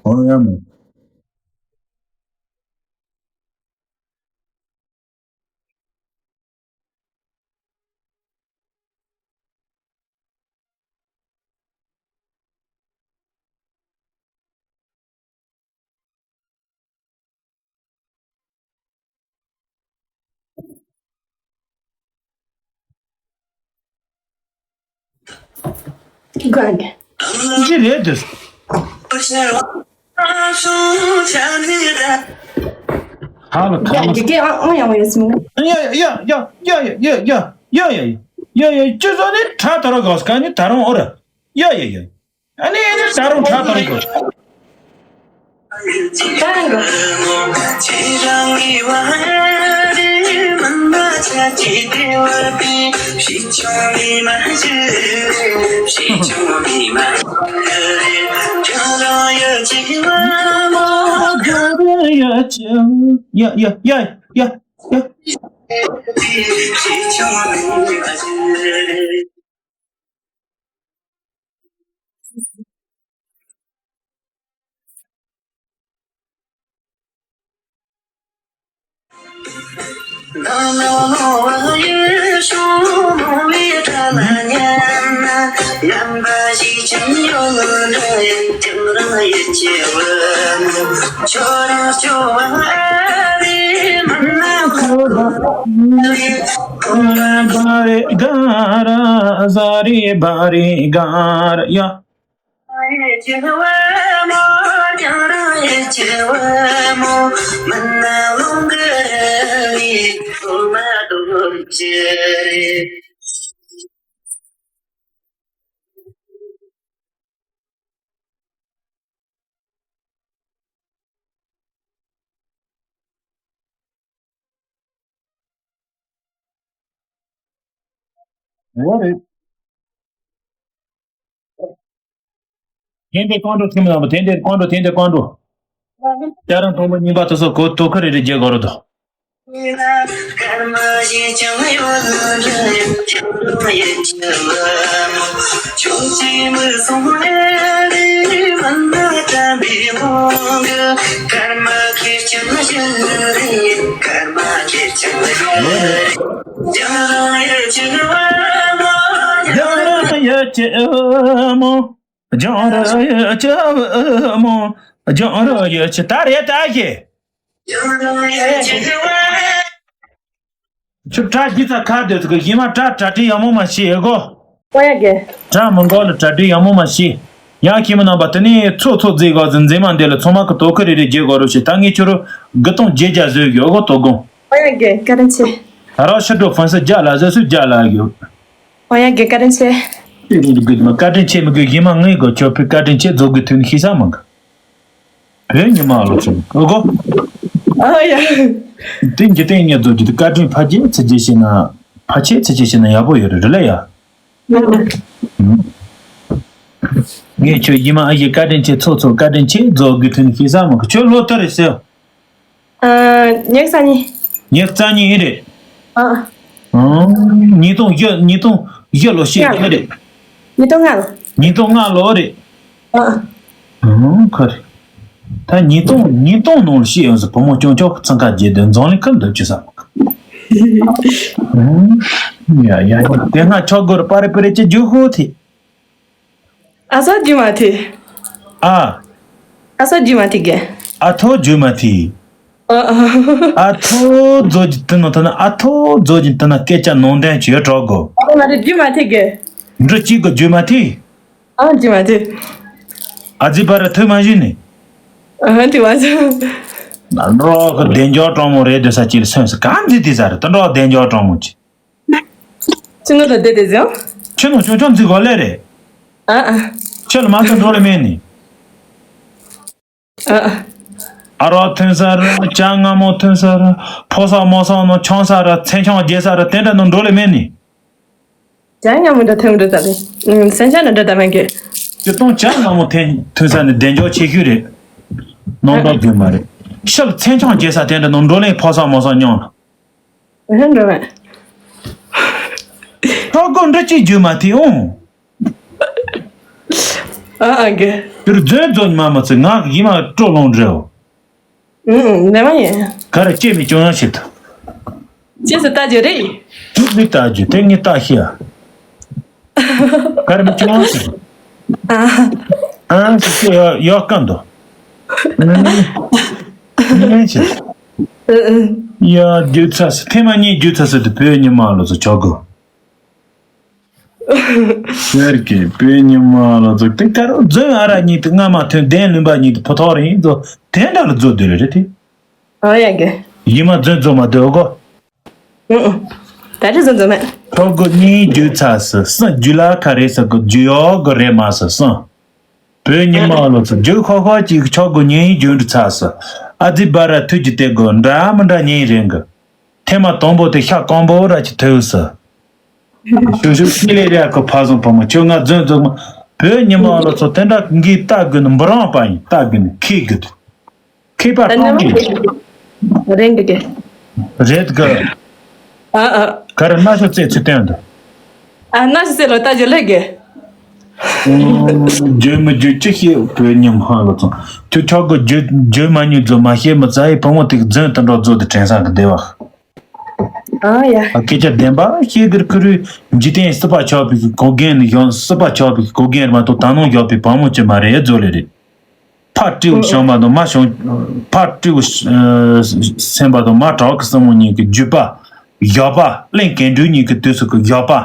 ཨོ་ཡ་མོ། གང་གི། ཅི་རེད་འདུག་ཧ་ལ་ཁ་ཡ་ལ་ཡི་གེ་ཨང་ཨང་ཡང་ཡོད་སྲིད་མོ། ཡ་ཡ་ཡ་ཡ་ཡ་ཡ་ཡ་ཡ་ཡ་ཡ་ཡ་ཡ་ཡ་ཡ་ཅི་ཟོ་ནི་ཁྲ་ཐོ་ར་གོ་སྐ་ནི་ད་རུང་ཨོ་ར་ཡ་ཡ་ཡ། ཨ་ནི་ཨ་ནི་ད་རུང་ཁྲ་ཐོ་ར་གོ། ད་རུང་གོ། ཡ་ཡ་ཡ་ཡ་ཡ། ག་རེ་ག་ར་ཟ་རེ་བ་རེ་ག་ར་ཡ། འོ་རེད། དེ་འདྲའི་རྐང་འགྲོ་ཐེངས་མ་དང་པོ་དེ་འདྲའི་རྐང་འགྲོ་དེ་འདྲའི་རྐང་འགྲོ། ལྕགས་རམ་མཐོན་པོ་གཉིས་པ་དེ་ཚོ་གོ་ཐོ་ཁ་རེ་རེ་རྒྱག་དགོས་རེད་དོ། རྒྱང་རིང་ཡུལ་གྱི་བུ་མོ། རྒྱང་རིང་ཡུལ་གྱི་བུ་མོ། རྒྱང་རིང་ཡུལ་གྱི། ད་རེད་ད་ཞེས། ཁྱོད་གྲྭ་གཞི་ཚ་ཁ་སྡོད་ཚོ་གི་ཡིན་མ་གྲྭ་གྲྭ་སྒྲིག་ཡག་མོ་མ་བྱེད་ཨེ་གོ། ཨོ་ཡ་གི། གྲྭ་མི་འགོ་ལ་གྲྭ་སྒྲིག་ཡག་མོ་མ་བྱེད། ཡང་ཁྱིམ་མི་རྣམ་པ་དེ་ནས་ཚོགས་ཚོགས་རྫས་གོ་ཟི་མཛེས་མ་འདི་ལ་ཚང་མ་གི་དོ་ཁུ་རེ་རེ་རྒྱས་གོ་རུ་ཞེས་ད་ངས་ཁྱོད་རུ་དགུ་སྟོང་བརྒྱད་བརྒྱ་བཟོས་ཡོད་གོ་དོ་དགོང་། ཨོ་ཡ་གི་བཀའ་དྲིན་ཆེ། ད་རང་ཕྱི་དྲོ་ཕན་སི་རྒྱ་ལ་བཟོས་སུ་རྒྱ་ལ་ཡོད། ཨོ་ཡ་གི་བཀའ་དྲིན་ཆེ། དེ་རེད་དགོས་མ་བཀའ་དྲིན་ཆེ་མི་དགོས་ཡིན་མ་ངས་གོ་ཁྱོད་ཕི་བཀའ་དྲིན་ཆེ་རྫོགས་དགོས་ཐུག་ནི་ཤེས་ས་མང་གི། བོད་ཉི་མ་ལོ་ཚོ་ཨོ་གོ། ཨ་ཡ། དེ་འཇིག་རྟེན་ཉེར་བདོ་རྒྱུ་དེ་བཀའ་དྲིན་ཕ་ཆེ་ཚི་རྗེ་ཤེས་ན། ཕ་ཆེ་ཚི་རྗེ་ཤེས་ན་ཡག་པོ་ཡོད་རེད་རེད་ལ་ཡ། ངས་ཁྱོད་ཡིན་མ་ཨ་ཡི་བཀའ་དྲིན་ཆེ་ཚོགས་ཚོགས་བཀའ་དྲིན་ཆེ་རྫོགས་དགོས་ཐུག་ནི་ཤེས་ས་མ་གི་ཁྱོད་ལོ་ལྟར་རེད་ཟེར། ཨ། ཉེར་གཅིག་ནི། ཉེར་གཅིག་ནི་ཡིན་རེད། ཨ། ཨང་། ཉིས་སྟོང་བཞི་ཉིས་སྟོང་བཞི་ལོ་ཤེས་ཡིན་རེད། ཉིས་སྟོང་ལྔ་ལོ། ཉིས་སྟོང་ལྔ་ལོ་རེད། ཨ། ཨང་ཁ་རེད། ད་ཉིས་སྟོང་ཉིས་སྟོང་ནང་ལ་ཤེས་ཡོང་ཟེར་བུ་མོ་སྐྱོང་ཆོག་ཚང་ཁ་རྒྱས་དོན་འཛམ་གླིང་ཁམས་འདི་ཅི་ས། ཨང་། ཡ་ཡ་ཡ་དེ་སྔ་ཆོག་གོ་ར་པ་རེ་པ་རེ་ཅི་རྒྱུ་ཧོ་ཐི། ཨ་ས་རྒྱུ་མ་ཐི། ཨ། ཨ་ས་རྒྱུ་མ་ཐི་གེ། ཨ་ཐོ་རྒྱུ་མ་ཐི། ཨ་ཨ། ཨ་ཐོ་རྫོགས་ཀྱི་དུ་ནོ་ཐ་ན་ཨ་ཐོ་རྫོགས་ཀྱི་དུ་ན་སྐད་ཆ་ནང་དོན་ཅི་ཡོད་གྲོགས་གོ། ཨ་མ་རེ་རྒྱུ་མ་ཐི་གེ། འབྲུ་གཅིག་གི་རྒྱུ་མ་ཐི། ཨ་རྒྱུ་མ་ཐི། ཨ་ཙི་པ་ར་ཐུ་མ་བཞི་ནི། ཨ་ཐི་མ་ཐི། ན་འགྲོ་གི་བདེ་འཇོག་གྲོང་མོ་རེད་འདོད་ས་ཅི་ལ་སོན་ས་གང་འཛི་དི་ས་རེད་ད་འགྲོ་བདེ་འཇོག་གྲོང་མོ་ཅི། ཕྱི་ནང་ལ་བསྡད་དེ་ཟེར། ཕྱི་ནང་ཆུང་ཆུང་འཛི་གོ་ལེ་རེད། ཨ་ཨ། ཕྱི་ལ་མ་ཐོན་འགྲོ་ལེ་མེད་ནི། ཨ་ཨ། ཨ་རོགས་ཐོན་ས་ར་ཅ་ང་མོ་ཐོན་ས་ར་ཕོ་ས་མོ་ས་ནོ་ཆང་ས་ར་མཚན་ཆང་རྒྱས་ས་ར་དེ་འདྲ་ནོ་འགྲོ་ལེ་མེད་ནི། ཅ་ང་མོ་འདྲ་ཐོན་འགྲོ་ས་རེད། ཨུམ་སེམས་ཅན་འདྲ་ད་མེད་གི། སྤྱིར་བཏང་ཅ་ང་མོ་ཐོན་ཐོན་ས་ནི་བདེ་འཇོག་ཆེ་ཤོས་རེད། ནང་འགྲོ་དགོས་མ་རེད། ཕྱི་ལ་མཚན་ཆང་རྒྱས་ས་དེ་འདྲ་ནོ་འགྲོ་ལེ་ཕོ་ས་མོ་ས་མྱོང་། ཨ་འགྲོ་བས། ཁྲོ་གོ་འདྲ་ཅིག་རྒྱུ་མ་ཐི་འོང་། ཨ་ཨ་གེ། དུར་རྫོན་རྫོན་མ་མ་ཚེ་ང་གི་ཡིན་མ་སྤྲོ་ལོང་འདྲེའོ། ཨུ་ཨུ་ནས་མ་ཡིན། ག་རེ་ཅེས་མི་ཅུང་ཡང་བྱེད་ཐུབ། ཅེས་སུ་ལྟ་རྒྱུ་རེད། ཅུང་མི་ལྟ་རྒྱུ་དེ་ངས་ལྟ་ཤེས་ཨ། ག་རེ་མི་ཅུང་ཡང་བྱེད། ཨ། ཨ་ཅེས་ཅེས་ཡོ་ཡོ་སྐམ་དོ། ངས་བྱེད། ཨུ་ཨུ། ཡ་རྒྱུ་ཚ་སི་ཐེངས་མ་གཉིས་རྒྱུ་ཚ་སི་དུ་བོད་ཉི་མ་ལོ་ཚོ་ཆོག་གོ། ཟེར་གི་བོད་ཉི་མ་ལ་ཚོ་དེ་ཀ་རོ་རྫོན་ཨ་ར་གཉིས་དེ་སྔ་མ་ཐོན་གདན་ལུན་པ་གཉིས་དེ་ཕོ་ཐོག་རིང་ཚོ་དེ་འདྲ་ལ་རྫོ་སྡོད་ལེ་རེད་དེ། ཨ་ཡ་གི། ཡི་མ་རྫོན་རྫོ་མ་སྡོད་གོ། ཨུ་ཨུ། ད་རེས་རྫོན་རྫོ་མེད། ཕྲུ་གུ་གཉིས་རྒྱུ་ཚ་སི་སང་རྒྱུ་ལ་ཁ་རེ་ས་གི་རྒྱུ་ཡོག་གི་རེད་མ་སི་སང་། བོད་ཉི་མ་ལོ་ཚོ་རྒྱུ་ཁོ་ཁོ་གཅིག་ཆོག་གི་ཉིན་རྒྱུ་འདྲི་ཚ་སི། ཨ་ཙི་བ་ར་ཐུགས་ཀྱི་དེ་གོ་འདྲ་མི་འདྲ་ཉིན་རེ་གི། ཐེངས་མ་དང་པོ་དེ་ཤ་སྐམ་པོ་ར་ཅིག་ཐོས་སི། ཞུ་ཞུ་ཁྱི་ལེ་རེ་ཨ་ཁུ་ཕ་བཟང་བུ་མོ་ཁྱོད་ང་རྫོན་རྫོགས་མ། བོད་ཉི་མ་ལོ་ཚོ་དེ་འདྲ་གི་ལྟ་དགོས་ནི་འབུ་རང་པ་ཡིན་ལྟ་དགོས་ནི་ཁྱི་དགོས་དུ། ཁྱི་པ་ད་གཏོང་ནི་གི། རེད་འདུག་གི། རེད་གི། ཨ་ཨ། ག་རེ་ན་ཤོ་རྩེ་ཚུལ་སྟོན་དུ། ཨ་ན་ཤོ་རྩེ་ལོ་ལྟ་རྒྱུ་ལེགས་གི། རྒྱུ་མི་རྒྱུ་ཅི་ཤེས་བོད་ཉི་མ་ལོ་ཚོ་ཁྱོད་ཆོག་གི་རྒྱུ་རྒྱུ་མ་ཉུ་རྫོ་མ་ཤེས་མི་ཚ་ཡི་བུ་མོ་དེ་རྫོན་དུ་འགྲོ་རྫོ་དེ་དྲན་ས་གི་བདེ་བ། ཨ་ཡ། ཨ་སྐད་ཆ་བདེན་པ་ཤེས་གིར་ཁུ་རུ་འཇིག་རྟེན་སྲིད་པ་ཆགས་པའི་གོ་རྒན་ནི་ཡང་སྲིད་པ་ཆགས་པའི་གོ་རྒན་མ་གཏོགས་ད་ནང་ཡོད་པའི་བུ་མོ་ཅི་མ་རེད་རྫོ་ལེ་རེད། ཕ་སྤྲེའུ་བྱམས་པ་དང་མ་བྱམས། ཕ་སྤྲེའུ་སེམས་པ་དང་མ་བྲག་གི་སྲིན་མོ་གཉིས་ཀྱི་རྒྱུད་པ། བཞག་པ་གླིང་གེ་འབྲུག་གཉིས་ཀྱི་དུས་སུ་གི་བཞག་པ།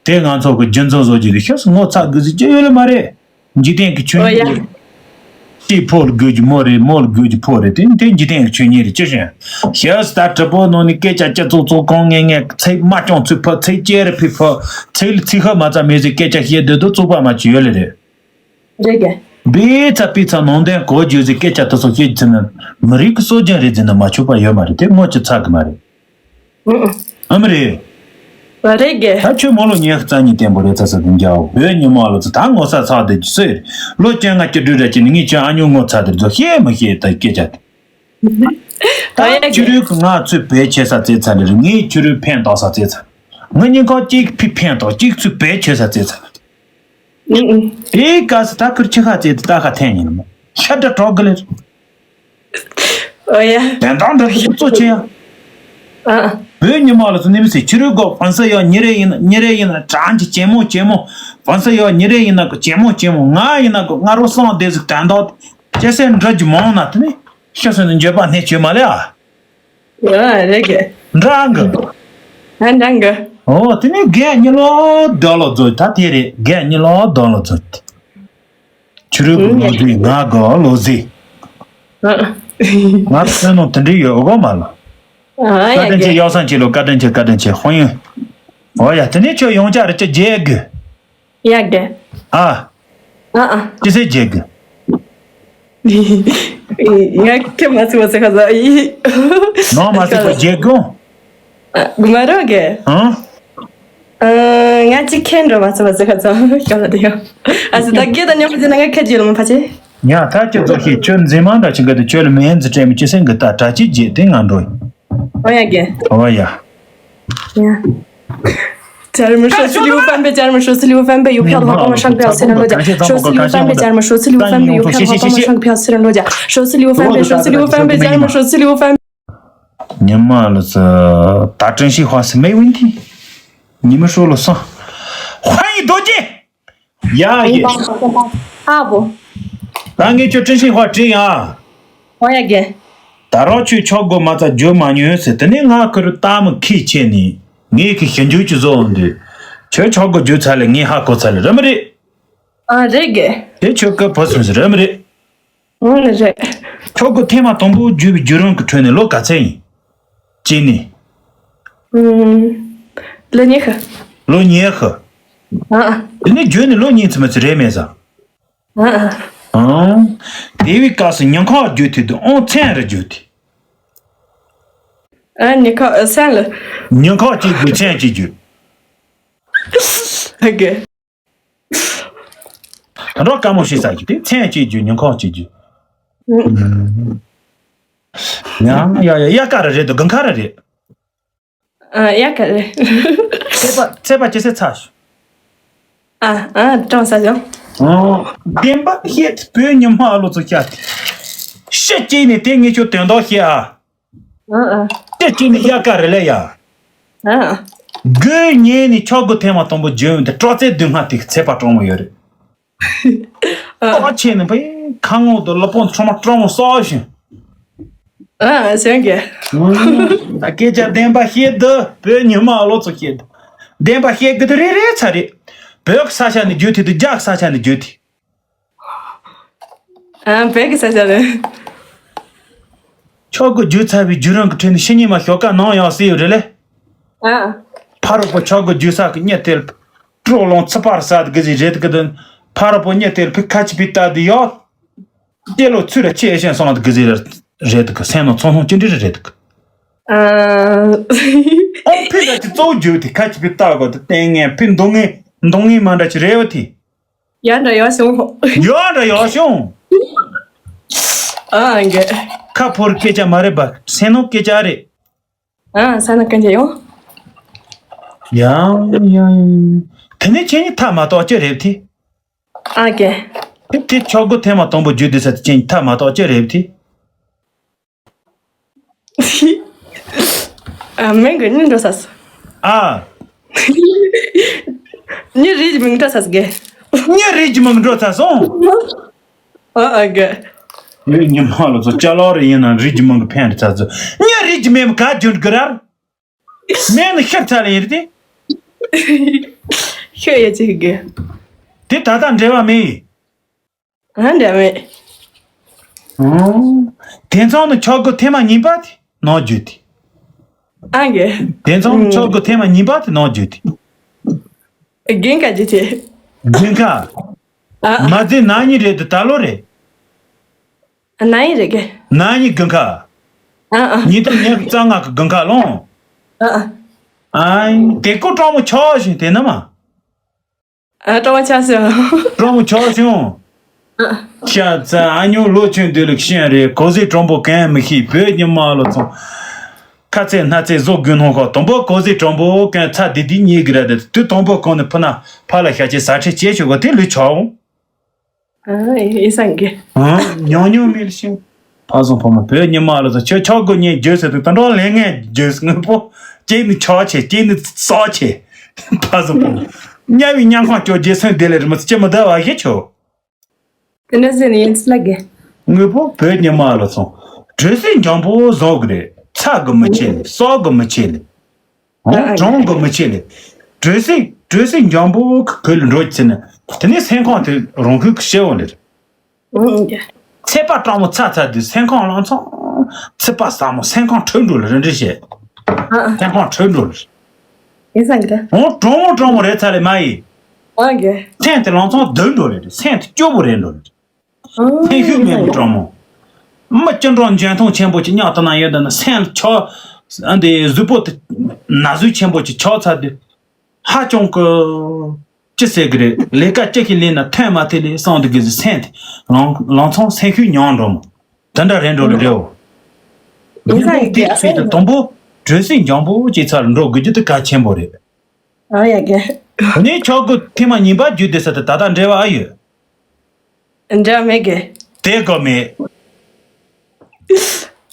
དེ་ང་ཚོ་གི་རྒྱུན་འཛིན་བཟོ་རྒྱུ་རེད། ཤོག་སུ་ངོ་ཚ་དགོས་ཟེར་རྒྱུ་ཡོད་ལེ་མ་རེད། འཇིག་རྟེན་གྱི་ཆོས་ཨོ་ཡ། ཉིད་རེད། སྲས་ཕོ་ལ་དགོས་རྒྱུ་མོ་རེད། མོ་ལ་དགོས་རྒྱུ་ཕོ་རེད། དེ་དེ་འཇིག་རྟེན་གྱི་ཆོས་ཉིད་རེད། ཅི་ཞན་ཤོག་སུ་ད་དྲི་པོ་ནང་ནས་སྐད་ཆ་སྤྱི་ཚོགས་ཚོགས་གང་ངེས་ངེས་ཚིག་མ་སྐྱོང་ཚུལ་ཕོ་ཚིག་ཅེ་རེ་ཕི་ཕོ་ཚིག་ལ་ཚིག་ཧ་མ་ཚ་མེད་ཟེར་སྐད་ཆ་བཤད་སྡོད་དུ་བཙོག་པ་མ་ཅི་ཡོད་ལེ་རེད། རེད་གི། བི་ཚ་པི་ཚ་ནང་དོན་གོ་རྒྱུ་ཟིག་སྐད་ཆ་དེ་ཚོ་བཤད་ཚུལ་ནི་མི་རིགས་ཀྱི་སྲོལ་རྒྱུན་རེད་ཟེར་ན་མ་ཆོག་པ་ཡོད་མ་རེད། དེ་ངོ་ཅི་ཚ་གི་མ་རེད། ཨུ་ཨུ། ཨ་མི་རེད། བ་རེད་གི། ད་ཁྱོད་མོ་ལོ་ཉི་ཤུ་རྩ་གཉིས་བརྟན་པོ་རེད་ཚ་ས་དུ་འཇའ་བོད་ཉི་མ་ལོ་ཚ་ད་ངོ་ས་ཚ་དེ་ཅི་སོ་ཡིན། ལོ་བཅོ་ལྔ་བཅུ་དྲུག་ར་ཅི་ནི་ངས་ཁྱོད་ཨ་ཉོ་ངོ་ཚ་དེར་ཚོ་ཤེས་མི་ཤེས་ད་སྐད་ཆ་དེ། ད་ཨ་ཡ་ཁྱོད་རུས་ང་ཚོས་བེད་ཆེ་ས་བཙལ་ཚར་རེད། ངས་ཁྱོད་རུས་ཕན་ཐོགས་ས་བཙལ་ཚར། ང་གཉིས་ཁ་གཅིག་ཕི་ཕན་ཐོགས་གཅིག་ཚོས་བེད་ཆེ་ས་བཙལ་ཚར། ཨུ་ཨུ། དེའི་སྐབས་སུ་ད་ཁུར་ཆི་ཁ་བཙལ་དུ་ད་ཁ་འཐེན་ཡིན་མོ་ཤ་འདྲ་གྲོགས་གི་ལེར། ཨོ་ཡ། དན་དང་འདྲ་གི་གཙོ་ཆེ་ཡ། ཨ། བོད་ཉི་མ་ལ་ཚོ་ནི་མི་སྲིད་ཕྱི་རོལ་གོ་ཕན་ས་ཡོད་ཉི་རེ་ཡིན་ན་ཉི་རེ་ཡིན་ན་གྲང་གི་ཇེ་མོ་ཇེ་མོ་ཕན་ས་ཡོད་ཉི་རེ་ཡིན་ན་གོ་ཇེ་མོ་ཇེ་མོ་ང་ཡིན་ན་གོ་ང་རོ་སང་དེ་ཟིག་དན་དང་ཅེ་སེ་འདྲ་གི་མང་ན་དེ་ནི་ཤ་སོན་ནི་འགྱོད་པ་སྣེ་ཆོད་མ་ལེ་ཨ། ཡ་རེད་གི། འདྲ་གི། ཨ་འདྲ་གི། ཨོ་དེ་ནི་རྒན་གཉིས་ལོ་ཟླ་ལོ་ཚོ་ད་དེ་རེད། རྒན་གཉིས་ལོ་ཟླ་ལོ་ཚོ། ཕྱི་རོལ་གྱི་ལོ་རྒྱུས་ང་གི་ལོ་ཟེ། ང་བསོད་ནམས་དེ་འདྲའི་ཡོད་གོ་མ་ལ། བཀའ་དྲིན་ཆེ། ཡག་གཡོག་སང་ཆེ་ལོ་བཀའ་དྲིན་ཆེ། བཀའ་དྲིན་ཆེ་ཧོ་ཡིན། ཨོ་ཡ་དེ་ནས་ཁྱོད་ཡོང་ཆ་རེ་ཅི་རྒྱལ་དགོས། ཡག་གི། ཨ། ཨ་ཨ། ཅི་ཟེར་རྒྱལ་དགོས། ང་ཁྱེད་མ་ཚིག་པ་ཚིག་ཁ་ཟ་ཡི། ནང་མ་ཚིག་པ་རྒྱལ་དགོས། ཨ། དགུ་མ་རོ་གི། ཨང་། ཨ། ང་གཅིག་ཁེན་འགྲོ་མ་ཚོ་མ་ཚོ་ཁ་ཚང་ཁྱོད་ལ་དེ་ཡོད། ཨ་ཙི་ད་རྒྱལ་དང་མཉམ་པོ་ཟེར་ན་ང་ཁ་རྒྱལ་ལ་མ་ཕ་ཆེ། ཉ་ཐག་གཅོད་ཚོགས་ཤིག་ཁྱོད་མཛེས་མ་འདྲ་ཆེ་འགའ་དེ་ཁྱོད་ལ་མེན་ཛི་སྤྲད་མི་ཅི་སེང་གི་ད་གྲ་ཅི་རྒྱལ་དེ་ང་འགྲོ་ཡིན། ཨོ་ཡ་གི། ཨོ་ཡ། ཡ། བྱར་མི་ཧྲོ་སི་ལིའུ་ཧྥན་པེ། བྱར་མི་ཧྲོ་སི་ལིའུ་ཧྥན་པེ་ཡུ་ཕྱོགས་ལ་ཧོ་ཧོ་ཧྲང་ཕྱོགས་སི་ར་ལོ་ཇ། ཧྲོ་སི་ལིའུ་ཧྥན་པེ། བྱར་མི་ཧྲོ་སི་ལིའུ་ཧྥན་པེ་ཡུ་ཕྱོགས་ལ་ཧོ་ཧོ་ཧྲང་ཕྱོགས་སི་ར་ལོ་ཇ། ཧྲོ་སི་ལིའུ་ཧྥན་པེ། ཧྲོ་སི་ལིའུ་ཧྥན་པེ། བྱར་མི་ཧྲོ་སི་ལིའུ་ཧྥན་པེ། ཉི་མ་ལ་ས་ད་ཀྲིན་ཤི་ཧྭ་སི་མེ་ཝིན་ཏི། ཉི་མ་ཧྲོ་ལ་སོང་། ཧྭ་ཡི་རྡོ་རྗེ། ཡ་ཡེ། ཨ་བོ། ད་ངས་ཁྱོད་ཀྲིན་ཤི་ཧྭ་དྲིས་ཡ། ཧོ་ཡ་གེ། ད་རོགས་ཁྱོད་ཆོག་གོ་མ་ཚ་འཇོ་མ་ཉོན་ཟེར་དེ་ནས་ང་ཁུ་རུ་ལྟ་མི་ཁིས་ཆེ་ནི། ངས་ཁི་ཞི་འཇུ་ཅི་བཟོ་འོང་དུས། ཁྱོད་ཆོག་གོ་འཇུ་ཚ་ལེ་ངས་ཧ་གོ་ཚ་ལེ་ར་མི་རེད། ཨ་རེད་གེ། དེ་ཁྱོད་སྐབས་བུ་སོང་ཟེར་ར་མི་རེད། ཨང་རེད། ཁྱོད་ཀྱི་ཐེངས་མ་དང་པོ་བརྒྱུད་པའི་བརྒྱུད་རིམ་གྱི་ཁྲོད་ནས་ལོ་ག་ཚད་ཡིན། གཅིག་ནས། ཨང་། ལོ་ཉི་ཤུ། ལོ་ཉི་ཤུ། ཨ་ཨ། དེ་ནས་བརྒྱུད་ནས་ལོ་གཉིས་ཙམ་ཙམ་རེད་མེད་ཟེར། ཨ་ཨ། ཨང་། དེ་བའི་སྐབས་སུ་ཉིན་གང་བརྒྱུད་དུས་དུ་ཨང་ཚན་རེ་བརྒྱུད་དེ། ཨ་ཉིན་གང་ཨ་སན་ལ། ཉིན་གང་གཅིག་བརྒྱུད་ཚན་གཅིག་བརྒྱུད། ཨ་གེ། ད་རོགས་དཀའ་མོ་ཤི་ས་ཀྱི་དེ་མཚན་གཅིག་རྒྱུ་ཉིན་གང་གཅིག་རྒྱུ། ཡང་ཡ་ཡ་ཡ་ཀ་ར་རེད་དོ་གང་ཁ་ར་རེད། ཨ་ཡ་ཀ་རེད། ཚེ་པ་ཚེ་པ་ཅི་སེ་ཚ་ཞུ། ཨ་ཨ་གྲོང་ས་ཞོ། བདེན་པ་བཤད་བོད་ཉི་མ་ཨ་ལོ་ཚོ་བཤད། ཤི་གཅིག་ནས་དེ་ངས་ཁྱོད་དོན་དག་བཤད་ཨ། ཨ་ཨ། དེ་གཅིག་ནི་ཡ་ཀ་རེ་ལེ་ཡ། ཨ། དགོས་ཉེན་ནི་ཆོག་དགོས་ཐེངས་མ་དང་པོ་བརྗོད་འདི་སྤྲོ་ཚེ་བདུན་ལྔ་དེ་ཚེ་པ་སྤྲང་མོ་ཡོད་རེད། ཨ། ཏོག་ཆེ་ནི་བས་ཁ་ངོ་དུ་ལ་པོང་ཁྲོ་མ་སྤྲང་མོ་སོགས་ཤིང་། ཨ་ཟེར་གི། ད་སྐད་ཆ་བདེན་པ་བཤད་དུ་བོད་ཉི་མ་ཨ་ལོ་ཚོ་བཤད་དུ། བདེན་པ་བཤད་གི་དུ་རེ་རེ་ཚ་རེད། བོད་ཀྱི་ས་ཆ་ནི་བརྒྱུད་དེ་དུ་རྒྱ་གི་ས་ཆ་ནི་བརྒྱུད་དེ། ཨ་བོད་ཀྱི་ས་ཆ་རེད། ཆོག་གི་རྒྱུ་ཚ་བའི་རྒྱུ་རང་གི་ཁྲོད་ནས་ཕྱི་ཉིན་མ་ཞོགས་ཀ་ནང་ཡང་སྲིད་ཡོད་རེད་ལེ། ཨ། ཕ་རོག་པོ་ཆོག་གི་རྒྱུ་ས་གི་གཉིད་དེར་སྤྲོ་ལོང་ཚི་པར་ས་གི་ཟི་རེད་གི་དོན། ཕ་རོག་པོ་གཉིད་དེར་ཕི་ཁ་ཆི་པི་ལྟ་དི་ཡོད། དེ་ལོ་ཚུར་ཆེ་ཞན་སོང་དི་གི་ཟི་རེད་གི་སེམས་ནང་ཚོང་ལྷུང་ཅི་འདྲི་རེད་གི། ཨ། ཨོ་ཕི་ད་ཅི་གཙོ་བོ་རྒྱུ་དེ་ཁ་ཆི་པི་ལྟ་གོ་དི་ལྟས་ངན་ཕི་འདོང་ངེ་འདོང་ངེ་མ་འདྲ་ཅི་རེད་བ་དེ། ཡ་འདྲ་ཡོ་ཤོང་། ཡ་འདྲ་ཡོ་ཤོང་། ཨ་འགས། ཁ་ཕོར་སྐད་ཆ་མ་རེད་པ་སེམས་ནང་སྐད་ཆ་རེད། ཨ་ས་ན་སྐད་ཆ་ཡོང་། ཡང་ཡང་། དེ་ནས་ཁྱེད་གཉིས་ཐག་མ་གཏོགས་ཅི་རེད་དེ། ཨ་འགས། དེ་དེ་ཆོག་གོ་ཐེངས་མ་དང་པོ་བརྒྱུད་དེ་ས་དེ་ཁྱེད་གཉིས་ཐག་མ་གཏོགས་ཅི་རེད་དེ། ཨ་མིང་གི་སྙིང་འགྲོ་ས་སོ། ཨ། ཉི་རིགས་མིང་འགྲོ་ས་སོ་གེ། ཉི་རིགས་མིང་འགྲོ་ས་སོང་། ཨ་ཨ་གེ། ངའི་ཉི་མ་ལོ་ཚོ་ཅ་ལག་རེ་ཡིན་ན་རིགས་མིང་གི་ཕན་རེ་ཚ་ཚོ། ཉི་རིགས་མེད་མ་ག་རྒྱུན་གི་རར། སྨན་ནི་ཤི་ཚར་ཡིན་ཏེ། ཤི་ཡོད་ཅིག་གི། དེ་ད་ལྟ་འབྲེལ་བ་མེད། ཨ་འདྲ་མེད། ཨང་། དེང་སང་ནི་ཆོག་གི་ཐེངས་མ་གཉིས་པ་དེ་ནང་རྒྱུད་དེ། ཨ་གི། དེང་སང་ནི་ཆོག་གི་ཐེངས་མ་གཉིས་པ་དེ་ནང་རྒྱུད་དེ། རྒན་ག་རྒྱུད་དེ། རྒན་ག་ཨ། མ་ཟད་ན་ནིང་རེད་དེ་ད་ལོ་རེད། ན་ནིང་རེད་གི། ན་ནིང་རྒན་ག་ཨ་ཨ། ཉིས་སྟོང་ཉི་ཤུ་རྩ་ལྔ་གི་རྒན་ག་ལོང་། ཨ་ཨ། ཨ། དེ་ཀོ་སྤྲང་མོ་ཆོག་བཞིན་དེ་ན་མ། ཨ། སྤྲང་བོ་ཆགས་སོང་། སྤྲང་བོ་ཆགས་སོང་། ཨ། ཤ་ཚ་ཨ་ཉོ་ལོ་ཆུང་དུས་ལ་ཤེས་རེད། གོ་ཟི་སྤྲང་པོ་གང་མི་ཤེས་བོད་ཉི་མ་ལོ་ཚོང་། ཁ་ཚེ་སྣ་ཚེ་བཟོ་དགོས་ནོ་ཁོ་དང་པོ་གོ་ཟི་སྤྲང་པོ་གང་ཚ་དི་དི་ཉིད་གི་ར་དེ་དུས་དང་པོ་གང་ནས་ཕུ་ན་ཕ་ལ་ཤ་ཆེ་ཟ་ཁྲེ་ཆེ་ཆོ་གོ་དེ་ལུས་ཆོག་འོང་། ཨ། ཨེ་སང་གི། ཨ། ཉོ་ཉོ་མིལ་ཤིང་། ཕ་སོང་ཕ་མ་བོད་ཉི་མ་ལ་ཚོ་ཁྱོད་ཆོག་དགོས་ཉེ་རྒྱུ་ཟེར་དུས་ད་འགྲོ་ལས་ངན་རྒྱུ་དངོས་པོ། གཅིག་ནི་ཆོག་ཆེ་གཅིག་ནི་སོག་ཆེ། ཕ་སོང་ཕ་མ། དམྱལ་བའི་ཉམ་ཁང་ཅོ་རྒྱལ་སོན་བདེ་ལེ་རི་མ་ཚོ་ཅི་མི་ཟླ་བ་ཞིག་ཆོ། དེ་འདྲ་ཟེར་ནས་ཡིན་ཚུལ་ལ་དགེ། དངོས་པོ་བོད་ཉི་མ་ལ་སོང་། གྲོས་སྲིད་འཇམ་པོ་བཟོ་གི་རེད། ཚ་གི་མི་ཆེ་ལེ་སོག་གི་མི་ཆེ་ལེ། ཨོ། གྲོང་གི་མི་ཆེ་ལེ། གྲོས་སྲིད་གྲོས་སྲིད་འཇམ་པོ་གི་ཁུལ་འགྲོ་ཆེ་ན། དེ་ནས་སེམས་ཁོང་དེ་རང་ཁུལ་གི་ཤེས་འོང་ལེ་རེད། ཨོ། ཚེ་པ་སྤྲང་མོ་ཚ་ཚ་དུས་སེམས་ཁོང་ལང་ཚོང་། ཚེ་པ་ཟ་མོ་སེམས་ཁོང་ཁྲོས་འགྲོ་ལེ་རེ་འདྲི་བྱེད། སེམས་ཁོང་ཁྲོས་འགྲོ་ལེ། ཡིན་ས་གི་རེད། ཨོ། གྲོང་མོ་གྲོང་མོ་རེད་ཚ་ལེ་མ་ཡིན། ཨོ་གི། སེམས་དེ་ལང་ཚོང་སྡུག་འགྲོ་ལེ་རེད། སེམས་དེ་སྐྱོ་པོ་རེད་འགྲོ་ལེ། ཨོ། སེམས་ཤུགས་མེད་པའི་སྤྲང་མོ། མི་སྐྱིད་འགྲོ་འཇོན་ཐང་ཆེན་པོ་ཅིག་ཉག་ཏུ་ན་ཡོད་ན་སེམས་ལ་ཆོག་ཨ་འདི་གཟུགས་པོ་དེ་ན་ཟུག་ཆེན་པོ་ཅིག་ཆོག་ཚར་དུས། ཧ་ཅང་གི་ཅི་ཟེར་གི་རེད། ལས་ཀ་ཅི་ཞིག་ལས་ན་ཐོན་མ་ཐུབ་ལས་སོང་དུ་གི་ཟི་སེམས་དེ་ལང་ལང་ཚང་སེམས་ཤུགས་ཉམས་འགྲོ་མོ། དེ་འདྲ་རེད་འགྲོ་ལེ་རེད་འོ། ཡིན་ས་ཡིན་གི། ཨ་སེམས་དེ་དང་པོ་གྲོས་སྲིད་འཇམ་པོ་ཅིག་ཚར་འགྲོ་དགོས་རྒྱུ་དེ་གལ་ཆེན་པོ་རེད། ཨ་ཡ་གི། ནས་ཆོག་གི་ཐེངས་མ་གཉིས་པ་རྒྱུད་སྡེ་ས་དེ་ད་ལྟ་འབྲེལ་བ་ཨ་ཡོད། འདྲ་མེད་གི། དེ་གོ་མེད།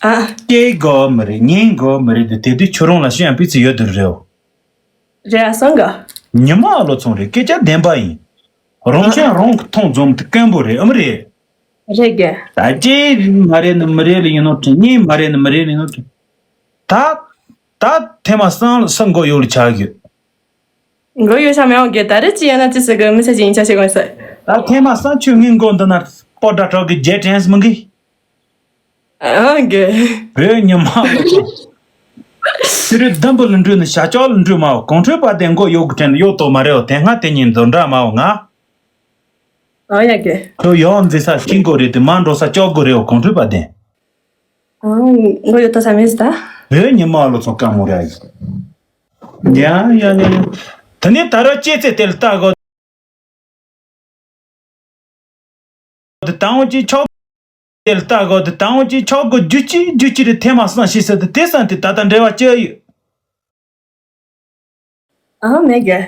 ཨ། སྐྱེ་གོ་མི་རེད་ཉན་གོ་མི་རེད་དེ་དེ་དུས་ཁྱོད་རང་ལ་ཤེས་ཡང་སྤུས་ཚད་ཡོད་དུ་རེད་འོ། རེད་ཨ་སང་ག། ཉི་མ་ཨ་ལོ་ཚོང་རེད་སྐད་ཆ་བདེན་པ་ཡིན། རང་ཁྱོད་རང་གི་མཐོང་འཛོམས་དེ་དཀོན་པོ་རེད་ཨམ་རེད། རེད་གི། ད་ཅི་མ་རེད་ནི་མི་རེད་ལ་ཡིན་ནོ་དྲན་གཉིས་མ་རེད་ནི་མི་རེད་ལ་ཡིན་ནོ་དྲན། ད། ད་ཐེངས་མ་སང་ལ་སང་མགོ་ཡོད་ལ་ཆགས་ཡོད། མགོ་ཡོད་ཤ་མེད་འོང་གི་ད་རེས་ཅི་ཡོད་ན་ཅི་ཟེར་གི་མི་ཚེ་ཅི་ཡིན་ཆ་ཤེས་དགོས་ཟེར། ད་ཐེངས་མ་སང་ཆུ་ངན་མགོ་འདི་ན་སྤོ་འདྲ་གྲོགས་གི་རྒྱལ་དྲན་སི་མི་གི། ཨང་གི། བོད་ཉི་མ་ལོ་ཚོ། ཕྱི་རོལ་ལྡུམ་བུ་ལ་འགྲོས་ནི་བྱ་ཅོག་ལ་འགྲོས་མའོ་གོང་ཁྲོས་པ་དེ་མགོ་ཡོད་གི་དྲན་ཡོད་དོ་མ་རེད་འོ་དེ་སྔ་དེ་ཉིན་འདོན་འདྲ་མའོ་ང་། ཨང་ཡ་གི། ཁྱོད་ཡོང་འཛི་ས་ཤིང་གོ་རེད་དེ་མ་འགྲོ་ས་ཅོག་གོ་རེད་འོ་གོང་ཁྲོས་པ་དེ། ཨང་མགོ་ཡོད་ད་ས་མེད་ཟི་ད། བོད་ཉི་མ་ལོ་ཚོ་དཀའ་མོ་རེད། ཡ་ཡ་ཡ་ཡ། ད་ནི་ད་ར་ཅེ་ཙེ་དེ་ལ་ལྟ་གོ། དེ་དང་གཅིག་ཆོག་དེ་ལ་ལྟ་གོ་དེ་དང་གཅིག་ཆོག་གོ་རྒྱུ་ཅི་རྒྱུ་ཅི་རེད་ཐེངས་མ་སང་ཤེས་ཟེར་དེ་དེ་སང་དེ་ད་ལྟ་འབྲེལ་བ་ཅི་ཡོད། ཨ་མེད་གི།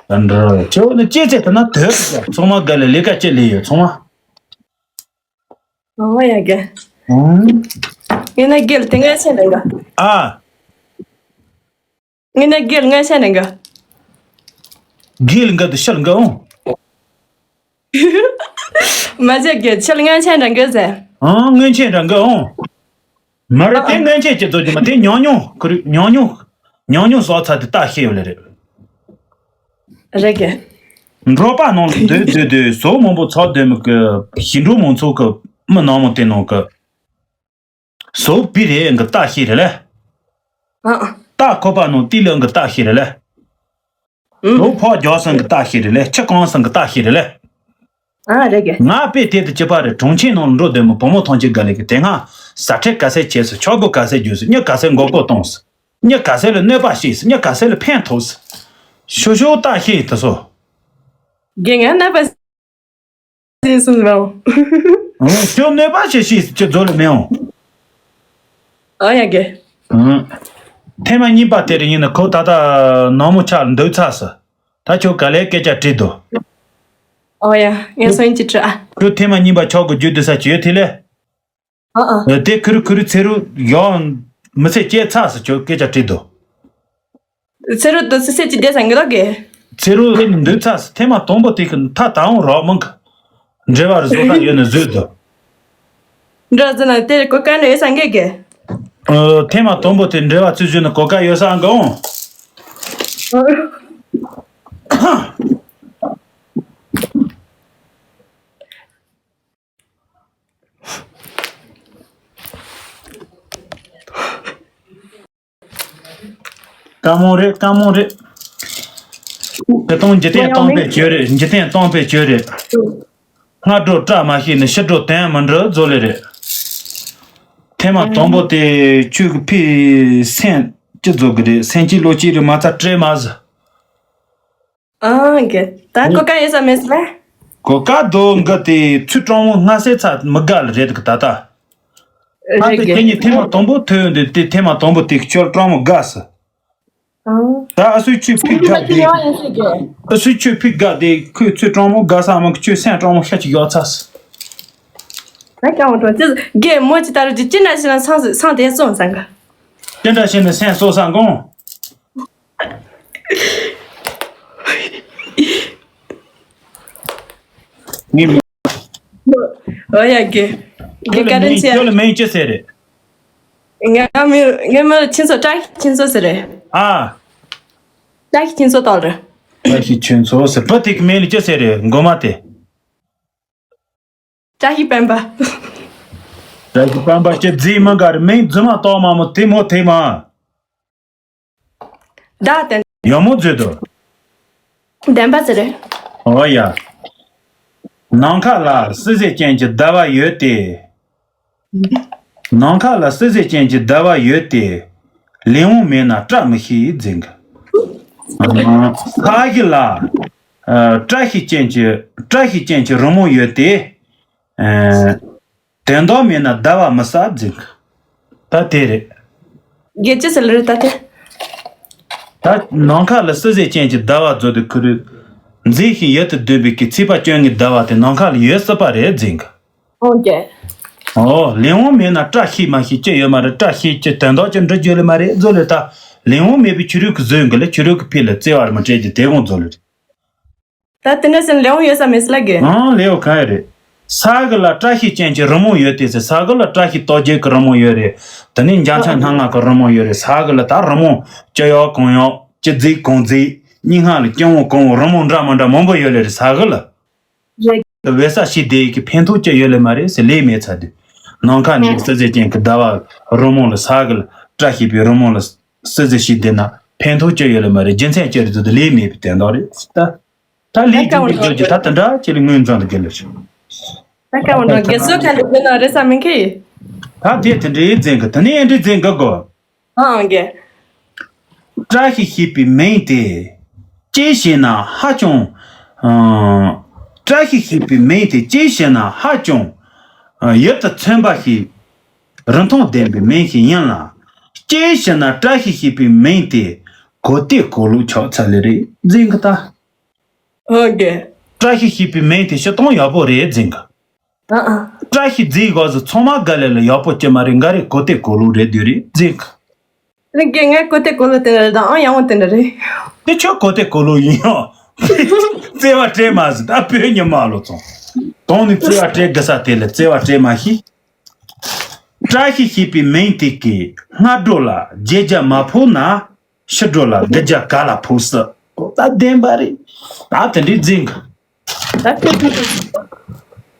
ད་འདྲ་ཁྱོད་ནི་ཅི་ཚེ་ད་ན་དོད་ཚང་མ་དགའ་ལེ་ལས་ཀ་ཅི་ལས་ཡོད་ཚང་མ། ཨོ་ཡ་གི། ཨང་། ཡིན་ན་དགེ་ལ་དེ་ངའི་ཆེད་ལས་འགའ། ཨ། ངས་ན་དགེ་ལ་ངའི་ཆེད་ལས་འགའ། དགེ་ལ་འགའ་དུ་ཤ་ལ་འགའ་འོང་། མ་བྱེད་དགེ་ཆེ་ལ་ངའི་ཆེད་འདྲ་འགའ་ཟེར། ཨང་། སྔོན་ཆད་འདྲ་འགའ་འོང་། མ་རེད་དེ་སྔོན་ཆད་ཀྱི་རྫོགས་ཀྱི་མ་དེ་ཉོ་ཉོ་ཁུ་རུ་ཉོ་ཉོ། ཉོ་ཉོ་སོགས་ཚ་དེ་ལྟ་ཤེས་ཡོད་ལེ་རེད། རེད་གི། འབྲོག་པ་ནང་ལ་སྡོད་སྡོད་སྡོད་ཟོག་མང་པོ་ཚོ་སྡོད་མི་གི་ཞིང་འབྲོག་མང་ཚོགས་གི་མི་ནག་མོ་དེ་ནང་གི་ཟོག་བི་རེད་འགི་ལྟ་ཤེས་རེད་ལེ། ཨ། ལྟ་ཁོ་པ་ནང་ཏི་ལི་འགི་ལྟ་ཤེས་རེད་ལེ། ཨུ། ལོ་ཕོག་རྒྱག་སང་གི་ལྟ་ཤེས་རེད་ལེ་ཁྱི་གང་སང་གི་ལྟ་ཤེས་རེད་ལེ། ཨ་རེད་གི། ང་དཔེ་དེབ་དེ་ཅི་པ་རེད། གྲོང་ཁྱེར་ནང་འགྲོ་སྡོད་མི་བུ་མོ་ཐམས་ཅད་དགའ་ལེ་གི་དེ་སྔ་ཟ་ཁྲེལ་ག་ཚད་བྱས་སོ་ཆོག་སྒོ་ག་ཚད་བརྒྱུད་སོ་མྱི་ག་ཚད་མགོ་སྐོར་གཏོང་སོ་མྱི་ག་ཚད་ལ་གནོད་པ་བྱས་སོ་མྱི་ག་ཚད་ལ་ཕན་ཐོགས་སོ། ཤོ་ཤོ་ལྟ་ཤེས་ཡིན་ད་སོ། དགེ་ང་གནོད་པ་ཟིན་སོང་རོ། ཁྱོད་གནོད་པ་བྱས་ཤེས་སོ་ཁྱོད་རྫོ་ལ་མེད་འོང་། ཨ་ཡ་གི། ཐེངས་མ་གཉིས་པ་དེ་རིང་ཡིན་ན་ཁོ་ད་ལྟ་ནག་མོ་ཆགས་འདུག་ཚར་སོ། ད་ཁྱོད་ག་ལེ་སྐད་ཆ་དྲིས་འདུག་ཨོ་ཡ་ངས་སོན་གྱི་དྲི་ཨ། ཁྱོད་ཐེངས་མ་གཉིས་པ་ཆོག་གི་རྒྱུ་དུ་ས་ཅི་ཡོད་དེ་ལེ། ཨ་ཨ། དེ་ཁུ་རུ་ཁུ་རུ་ཚེ་རུ་ཡོང་མི་ཚེ་སྐྱེལ་ཚར་སོ་ཁྱོད་སྐད་ཆ་དྲིས་འདུག་ཚེ་རུ་དུ་སི་སེ་ཅི་བསྡད་ས་ངེ་ལོག་གི། ཚེ་རུ་ལེ་ནི་འདུག་ཚར་སོ་ཐེངས་མ་དང་པོ་དེ་གི་མཐའ་དང་རོགས་མང་གི། འབྲེལ་བ་རུ་བཟོ་ཐག་ཡོད་ནི་བཟོས་འདུག་འགྲོ་ཟེར་ན་དེར་གོ་ག་ནས་ཡོད་ས་ངེས་གི། ཨ། ཐེངས་མ་དང་པོ་དེ་འབྲེལ་བ་ཚུལ་བཞིན་དུ་གོ་སྐབས་ཡོད་ས་འགའ་འོང་། དཀའ་མོ་རེད། དཀའ་མོ་རེད། དེ་དང་འཇིག་རྟེན་སྟོང་པའི་ཆོས་རེད། འཇིག་རྟེན་སྟོང་པའི་ཆོས་རེད། སྔ་དྲོ་བཀྲ་མ་ཤིས་ནས་ཕྱི་དྲོ་དོན་མི་འགྲུབ་བཟོ་ལེ་རེད། ཐེངས་མ་དང་པོ་དེ་ཁྱོད་ཀྱི་ཕའི་སེམས་ཅི་བཟོ་གི་རེད། སེམས་ཅི་ལོ་ཅི་རེད་མ་ཚ་སྤྲད་མ་ཟི། ཨང་གི། ད་གོ་སྐབས་ཡོད་ས་མེད་ཟེར་ལ། གོ་སྐབས་དོ་འགའ་དེ་ཚུར་སྤྲང་མོ་སྔ་སེ་ཚ་མི་དགའ་ལ་རེད་གི་ད་ལྟ། ད་རེད་དེ་གི། ཁྱེད་གཉིས་ཐེངས་མ་དང་པོ་ཐོན་འདི་དེ་ཐེངས་མ་དང་པོ་དེ་ཁྱོད་སྤྲང་མོ་དགའ་སི། ཨང་། ད་ཨ་སུའི་ཁྱོད་ཕི་དགའ་དེ། ཨ་སུའི་ཁྱོད་ཕི་དགའ་དེ་ཁོས་ཚུར་སྤྲང་མོ་དགའ་ས་མ་ཁྱོད་སེམས་སྤྲང་མོ་ཤ་ཅིག་ཡོད་ཚ་སི། ད་ཀྱང་འོང་དྲོ་ཅི་གེ་མོ་ཅི་ད་རུ་ཅི་ཅི་འདྲ་ཞིག་ལ་སང་སང་དེ་སོང་ས་ག་ཅི་འདྲ་ཞིག་ནི་སེམས་སོ་ས་འགོང་། ངས་མི། ཨོ་ཡ་གེ། གེ་ཀ་རན་ཆེ། ཁྱོད་ལ་མིང་ཅི་ཟེར་རེད། ང་མི་ང་མི་ཁྱིམ་ཚོ་བཀྲ་ཤིས་ཁྱིམ་ཚོ་ཟེར་རེད། ཨ། བཀྲ་ཤིས་ཁྱིམ་ཚོ་དང་རེད། བཀྲ་ཤིས་ཁྱིམ་ཚོ་ཟེར་བུ་དེ་གི་མིང་ལ་ཅི་ཟེར་རེད་མགོ་མ་དེ། བཀྲ་ཤིས་སྤེན་པ། བཀྲ་ཤིས་སྤེན་པ་ཅི་རྫིག་མི་དགའ་རེད། མིང་རྫུན་མ་གཏོང་མ་མོ་དེ་མོ་དེ་མ། བདག་དང་། ཡག་མོ་བརྗོད་དོ། བདེན་པ་ཟེར་རེད། ཨོ་ཡ། ནམ་མཁའ་ལ་བསིལ་ཟེར་ཅན་གྱི་ཟླ་བ་ཡོད་དེ། ནམ་མཁའ་ལ་བསིལ་ཟེར་ཅན་གྱི་ཟླ་བ་ཡོད་དེ། ལས་དབང་མེད་ན་བཀྲ་མི་ཤིས་རྫིག་གི། ས་གཞི་ལ། ཨ། བཀྲ་ཤིས་ཅན་གྱི་བཀྲ་ཤིས་ཅན་གྱི་རི་མོ་ཡོད་དེ། ཨ། དོན་དག་མེད་ན་ཟླ་བ་མི་གསལ་རྫིག་གི། ད་དེ་རེད། དགེ་ཅི་ཟེར་ལེ་རེད་ད་དེ། ད་ནམ་མཁའ་ལ་བསིལ་ཟེར་ཅན་གྱི་ཟླ་བ་བཟོ་དུས་ཁུ་རུ། མཛེས་ཤིང་ཡིད་དུ་འདོད་པའི་གི་ཚེས་པ་བཅོ་ལྔའི་ཟླ་བ་དེ་ནམ་མཁའ་ལ་ཡོད་སྲིད་པ་རེད་རྫིག་གི། ཨོ་ཀེ། ཨོ། ལས་དབང་མེད་ན་བཀྲ་ཤིས་མ་ཤིས་ཅི་ཡོད་མ་རེད། བཀྲ་ཤིས་ཀྱི་དོན་དག་ཅི་འགྲུབ་རྒྱུ་ལེ་མ་རེད་བཟོ་ལེ་ད། ལས་དབང་མེད་པའི་ཕྱི་རོལ་གྱི་བཟོས་འགི་ལེ་ཕྱི་རོལ་གྱི་ཕི་ལ་བརྩེ་བར་མི་སྤྲད་ཀྱི་དེ་དབང་བཟོ་ལེ་རེད། ད་དེ་འདྲ་ཟེར་ལེའུ་ཡོད་ས་མེད་ལ་གི། ཨང་། ལེའུ་ག་ཡོད་རེད། ས་གི་ལ་བཀྲ་ཤིས་ཅན་གྱི་རི་མོ་ཡོད་དེ་ཟེར། ས་གི་ལ་བཀྲ་ཤིས་རྟགས་བརྒྱད་ཀྱི་རི་མོ་ཡོད་རེད། དེ་ནས་འཇའ་ཚོན་སྣ་ལྔ་གི་རི་མོ་ཡོད་རེད། ས་གི་ལ་ད་རི་མོ་ཅི་ཡག་གང་ཡག་ཅི་རྫིག་གང་རྫིག་སྙན་ངག་ལ་སྐྱོ་བོ་གང་བོ་རི་མོ་འདྲ་མི་འདྲ་མང་པོ་ཡོད་ལེ་རེད་ས་གི་ལ། རེད། བེ་ས་ཤི་དེ་ཡི་གི་ཕན་ཐོགས་ཅི་ཡོད་ལེ་མ་རེད་ཟེར་ལེ་མེད་ཚ་དུས། ནམ་མཁའ་ནས་བསིལ་ཟེར་ཅན་གྱི་ཟླ་བ་རི་མོ་ལ་ས་གི་ལ་བཀྲ་ཤིས་པའི་རི་མོ་ལ་བསིལ་ཟེར་ཤི་དེ་ན་ཕན་ཐོགས་ཅི་ཡོད་ལེ་མ་རེད། རྒྱུ་མཚན་ཅི་རེད་ཟེར་དུས་ལེ་མེད་པའི་དོན་དག་རེད་ད། ད་ལས་ཀྱི་འདི་སྐྱོར་གྱི་ད་དེ་འདྲ་ཅི་ལ་ངོས་འཛིན་དུ་དགེ་ལ་ཞུ། ད་ཀ་བོ་འགྲོ་དགེ་སོ་ཁ་འདི་དགེ་ན་རེ་ས་མིན་ཁི། ད་དེ་དེ་འདྲའི་འཛིན་གི་དེ་ནས་འདྲི་འཛིན་གི་གོ། ཨང་གེ། བཀྲ་ཤིས་ཞེས་པའི་མིང་དེ་ཅི་ཞེ་ན་ཧ་ཅང་། ཨང་། བཀྲ་ཤིས་ཞེས་པའི་མིང་དེ་ཅི་ཞེ་ན་ཧ་ཅང་། ཡིད་དུ་ཚིམ་པ་ཞིག་རིན་ཐང་ལྡན་པའི་མིང་ཞིག་ཡིན་ལ། ཅི་ཞེ་ན་བཀྲ་ཤིས་ཞེས་པའི་མིང་དེ་གོ་ཏེ་གོ་ལུག་ཆགས་ཚར་ལེ་རེད་འཛིན་གི་ད། ཨོ་ཀེ། བཀྲ་ཤིས་ཞེས་པའི་མིང་དེ་སྤྱིར་བཏང་ཡག་པོ་རེད་འཛིན་གི། ཨ་ཨ། བཀྲ་ཤིས་རྫིག་གོ་ཟི་ཚང་མ་དགའ་ལེ་ལ་ཡག་པོ་ཅི་མ་རེད་འགའ་རེ་གོ་ཏེ་གོ་ལུག་རེད་དུས་རེད་འཛིན་གི། རིག་གེ་ངས་གོ་ཏེ་གོ་ལུག་དེ་འདྲ་རེད་དང་ཨང་ཡང་བོ་དེ་འདྲ་རེད། དེ་ཁྱོད་གོ་ཏེ་གོ་ལུག་ཡིན་ཡང་། བརྩེ་བ་སྤྲད་མ་ཟི་ད་བོད་ཉི་མ་ལོ་ཚོང་། དོང་ནས་བརྩེ་བ་སྤྲད་དགའ་ས་དེ་ལ་བརྩེ་བ་སྤྲད་མ་ཤེས། བཀྲ་ཤིས་ཞེས་པའི་མིང་དེ་གིས་སྔ་དྲོ་ལ་བརྗེད་རྒྱ་མ་ཕོག་ན། ཕྱི་དྲོ་ལ་དགུ་རྒྱ་ག་ལ་ཕོག་སྲིད། ད་བདེན་པ་རེད། ད་དེ་འདྲའི་འཛིན་གི། ད་དེ་འདྲའི་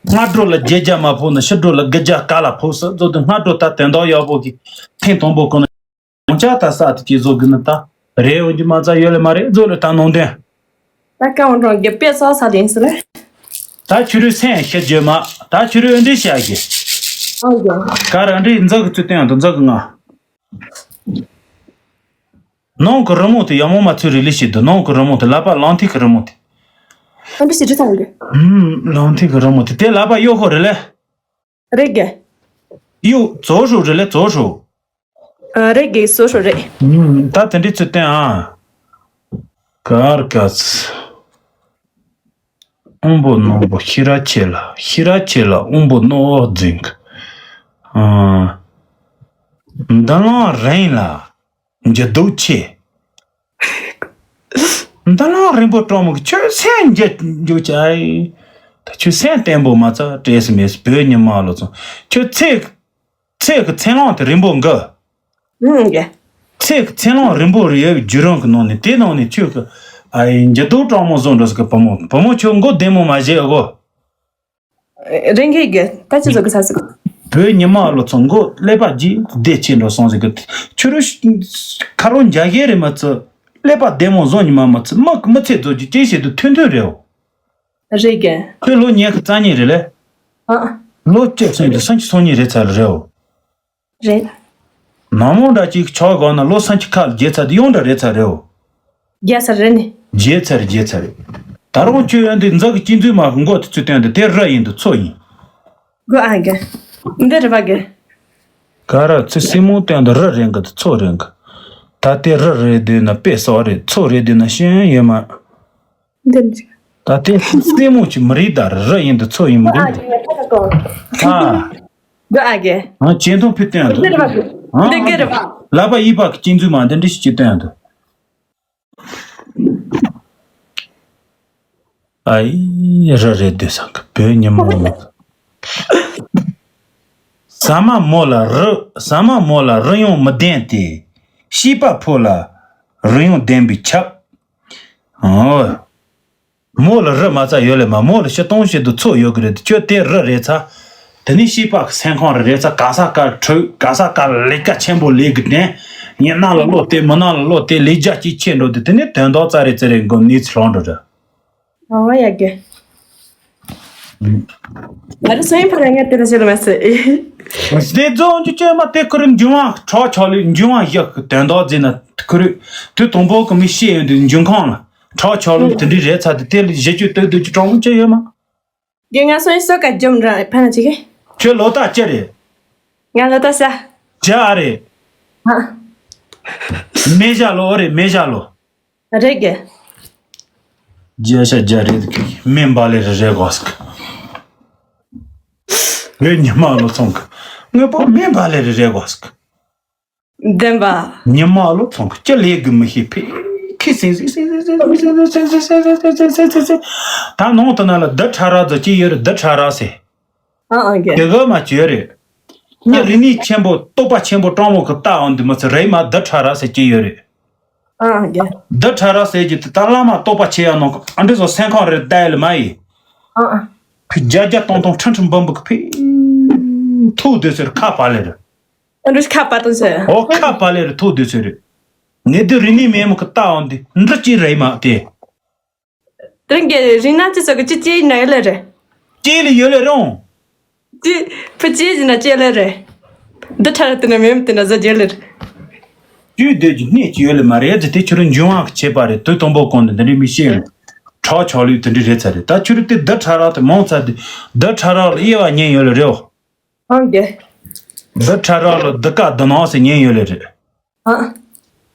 སྔ་དྲོ་ལ་བརྗེད་རྒྱ་མ་ཕོག་ན་ཕྱི་དྲོ་ལ་དགུ་རྒྱ་ག་ལ་ཕོག་སྲིད་ཟོ་དུ་སྔ་དྲོ་ད་དོན་དག་ཡག་པོ་གི་ཐེངས་དང་པོ་ཀུན་ཡང་ཆ་ད་ས་དེ་གི་བཟོ་གི་ནི་ད་རེ་འོན་གྱི་མ་རྩ་ཡོད་ལེ་མ་རེད་བཟོ་ལེ་ད་ནང་དོན། ད་ཀ་འོང་གྲོང་གི་དཔེ་ཚོགས་ས་དེ་ཡིན་ཟེར་ལེ། ད་ཁྱོད་རའི་སེམས་ཤི་རྒྱུ་མ་ད་ཁྱོད་རའི་འདྲི་བྱ་གི། ཨང་ཀེ། ག་ར་འདྲི་འཛག་གི་ཚུལ་སྟོན་ཡང་དུ་འཛག་གི་ང་། ནང་གི་རི་མོ་དེ་ཡག་མོ་མ་ཚོད་རེ་ལེ་ཞིག་འདུག་ནང་གི་རི་མོ་དེ་ལག་པ་ལང་ཐིག་གི་རི་མོ་དེ། ཨ་འདི་ཞིག་འདྲི་ཚང་གི། ཧུམ། ལང་ཐིག་གི་རི་མོ་དེ་དེ་ལག་པ་གཡོག་ཤོག་རེད་ལེ། རེད་གི། གཡོག་བཙོག་ཤོག་རེད་ལེ་བཙོག་ཤོག་ཨ་རེད་གི་བཙོག་ཤོག་རེད། ཧུམ། ད་དེ་འདྲི་ཚུལ་སྟོན་ཨ། གར་ག་ཚི། དབང་པོ་རྣོན་པོ་ཤེས་རབ་ཆེ་ལ། ཤེས་རབ་ཆེ་ལ་དབང་པོ་རྣོན་པོ་འཛིན་གི། ཨ། མདུན་ལམ་རིང་ལ་འགྱུར་ལྡོག་ཆེ། མདུན་ལམ་རིང་པོ་སྤྲང་མོ་གི་ཁྱོད་སེམས་འགྱུར་འགྱུར་བྱ་ཨེ། ད་ཁྱོད་སེམས་བརྟན་པོ་མ་ཚ་བྲེལ་སི་མེད་སི་བོད་ཉི་མ་ལོ་ཚོ་ཁྱོད་ཚེ་ཚེ་གི་ཚེ་ལམ་དེ་རིང་པོ་འགི། ཨང་། ཚེ་གི་ཚེ་ལམ་རིང་པོ་རེད་བརྒྱུད་རིམ་གི་ནང་ནས། དེ་ནང་ནས་ཁྱོད་ཀྱི་ཨ་ཡི་འགྱུར་ལྡོག་གྲང་མོ་བཟོ་འགྲོ་ཟིག་གི་བུ་མོ། བུ་མོ་ཁྱོད་མགོ་བདེ་མོ་མ་བཞེས་གོ། རེད་གི་གི། ད་ཅི་བཟོ་གི་ས་ཟིག་བོད་ཉི་མ་ལོ་ཚོ་མགོ་ཀླད་པ་རྒྱས་བདེ་ཆེ་འགྲོ་སོང་ཟིག་གི། ཁྱོད་རུ་ཁ་རོ་འཇའ་གས་རེད་མ་ཚོ། ཀླད་པ་བདེ་མོ་བཟོ་ཉི་མ་མ་ཚོ། མི་མི་ཚེ་བཟོ་རྒྱུ་ཅི་བྱེད་དུ་ཐུན་ཐུན་རེད་འོ། རེད་གི། ཁྱོད་ལོ་ཉི་ཤུ་རྩ་གཉིས་རེད་ལེ། ཨ། ལོ་བཅུ་སོང་དུ་སུམ་ཅུ་སོ་གཉིས་རེད་ཚར་རེད་འོ། རེད། ནང་མོ་འདྲ་ཅིག་ཆོག་གོ་ན་ལོ་སུམ་ཅུ་ཁ་ལ་བརྗེད་ཚར་དུ་ཡོང་འདྲ་རེད་ཚར་རེད་འོ། རྒྱལ་ས་རེད་ནི། རྒྱལ་ཚར་རྒྱལ་ཚར་རེད། ད་རུང་ཁྱོད་ཡོན་ཏན་འཛག་གི་སྐྱིད་འཛུལ་མ་མགོ་དུ་ཚུད་སྟོན་དུ་དེ་ར་ཡིན་དུ་ཚོ་ཡིན། གོ་ཨ་གི། འདི་རེད་བ་གི། ག་ར་ཚེ་སྲིང་མོ་སྟོན་དུ་རི་རེད་གི་དུ་ཚོ་རེད་གི། ད་དེ་རི་རེད་དུས་ན་དཔེ་སོག་རེད། ཚོ་རེད་དུས་ན་ཤེས་ཡོན་ཡོད་མ། འདི་འདྲ། ད་དེ་སྲིང་མོ་ཅིག་མི་རིགས་ད་རི་ཡིན་དུ་ཚོ་ཡིན་མི་འདུག་ཨ། གོ་ཨ་གི། ཨ། ཇེ་མཐོང་ཕུད་སྟོན་དུ། འདི་རེད་བ་གི། ཨ། འདི་གི་རེད་བ། ལག་པ་གཡས་པ་གི་སྐྱིད་འཛུལ་མ་འདི་འདྲ་ཞིག་ཅིག་སྟོན་དུ། ཨ་ཡི་རི་རེད་དུས་སང་གི་བོད་ཉི་མ་ལ། ཟ་མ་མོ་ལ་རི། ཟ་མ་མོ་ལ་རི་ཡོང་མི་ལྡན་ཏེ། སྐྱེས་པ་ཕོ་ལ་རི་ཡོང་ལྡན་པའི་ཆབ། ཨོ། མོ་ལ་རི་མ་རྩ་ཡོད་ལེ་མ། མོ་ལ་ཤི་སྟོང་བྱེད་དུ་ཚོ་ཡོད་གི་རེད། ཁྱོད་དེ་རི་རེད་ཚ། དེ་ནི་སྐྱེས་པ་གི་སེམས་ཁོང་རི་རེད་ཚ། ག་ས་ག་ཁྲོད་ག་ས་ག་ལས་ཀ་ཆེན་པོ་ལས་གི་དན། ཡིན་ན་ལ་བློ་གཏད་མི་ན་ལ་བློ་གཏད་ལས་རྒྱ་སྐྱེད་ཆེ་འགྲོ་དུས། དེ་ནི་དོན་དག་ཙ་རེ་ཙི་རེ་མགོ་ནས་ཚུར་ལངས་འགྲོ་ར། ཨོ་ཡ་གི། ང་རང་སོ་ཡིན་ཕ་ར་ངས་དེ་ལ་བཤད་མ་སྲིད། དེ་རྫོང་འཇུ་ཅན་མ་དེ་ཁུར་འབྱུང་བ་ཁྲག་ཆགས་ལུས་འབྱུང་བ་བཞག་གི་དོན་དག་ཟེར་ན་ཁུར་དུས་དང་པོ་གི་མི་ཤེས་ཡོན་དུ་འབྱུང་ཁམས་ལ་ཁྲག་ཆགས་ལུས་དེ་འདྲའི་རེད་ཚ། དེ་དེ་ལ་བཞི་བཅུ་སྟོད་དུ་ཅི་གྲོང་ཅི་ཡོད་མ། རྒན་ང་སོ་ཡིན་སོ་ག་འཇོམས་ར་ཕ་ན་ཅི་གི། ཁྱོད་ལོ་ཏ་ཅི་རེད། ང་ལོ་ཏ་ཤ། ཇ་ཨ་རེད། ཨ། མེ་ཞག་ལོ་ཨོ་རེད་མེ་ཞག་ལོ། རེད་གི། རྒྱ་ཤ་རྒྱ་རེད་གི། མེ་འབའ་ལེ་རེ་རེ་གོ་སྐ། ངའི་ཉི་མ་ལོ་ཚོང་གི། ངའི་པོ་མེ་འབའ་ལེ་རེ་རེ་གོ་སྐ། བདེན་པ། ཉི་མ་ལོ་ཚོང་གི་ཅི་ལས་གི་མི་ཤེས་ཕི། ཁི་སིང་སིང་སིང་། ད་ནང་དུ་ན་ལ་རྡུལ་ཕྲ་རགས་ཙོ་ཅི་ཡོད་རེད། རྡུལ་ཕྲ་རགས་ཟེར། ཨ་ཨ་གི། དེ་ག་མ་བྱོས་རེད། ཉི་རི་ནི་ཆེན་པོ་རྟོག་པ་ཆེན་པོ་སྤྲང་མོ་གི་ལྟ་འོང་དུ་མི་ཚེ་རེད་མ། རྡུལ་ཕྲ་རགས་ཟེར་ཅི་ཡོད་རེད། ཨ་ཨ་གི། རྡུལ་ཕྲ་རགས་ཟེར་གྱི་དེ་ད་བླ་མ་རྟོགས་པ་ཆེ་ཡ་ནང་ཨ་འདྲི་ཚོ་སེམས་ཁམས་རེད་ལྟ་ཡ་ལ་མ་ཡིན། ཨ་ཨ། ཁུ་རྒྱ་རྒྱ་སྟོང་སྟོང་ཁྲིམ་ཁྲིམ་འབུམ་འབུམ་གི་ཕི། ཐུག་སྡོད་ཟེར་ཁ་པ་ལེ་རེད། ཨ་འདྲི་ཁ་པ་དང་ཟེར། ཨོ་ཁ་པ་ལེ་རེད་ཐུག་སྡོད་ཟེར་རེད། ངས་དེ་རི་ནི་མེ་མོ་གི་ལྟ་འོང་དེ་འདྲི་ཅི་རེད་མ་དེ། དེ་རིང་གི་རིང་ན་ཅི་ཟེར་གི་ཅི་ཅི་ཡིན་ན་ཡོད་ལེ་རེད། ཅི་ལ་ཡོད་ལེ་རོང་། ཅི་ཕུ་ཅི་ཡིན་ན་ཅི་ལེ་རེད། འདི་ཁྲ་ར་དེ་ན་མེ་མོ་དེ་ན་ཟ་རྒྱུ་ལེ་རེད། ཅུས་སྡོད་ཀྱི་གནས་ཀྱི་ཡོད་ལེ་མ་རེད་ཟེར། དེ་ཁྱོད་རང་འབྱུང་བ་གི་བྱེད་པ་རེད། དུས་དང་པོ་གོང་དུ་འདི་འདྲའི་མི་ཤེས་ཡོད། ཁྲག་ཆགས་ལུས་དེ་འདྲའི་རེད་ཚ་རེད། ད་ཁྱོད་རང་དེ་རྡུལ་ཕྲ་རགས་དེ་མང་ཚ་དེ་རྡུལ་ཕྲ་རགས་ལ་དབྱེ་བ་ཉན་ཡོད་ལེ་རེད། ཨང་གེ། རྡུལ་ཕྲ་རགས་ལ་རྡུལ་ཀ་རྡུལ་སྣང་ཟེར་ཉན་ཡོད་ལེ་རེད། ཨ།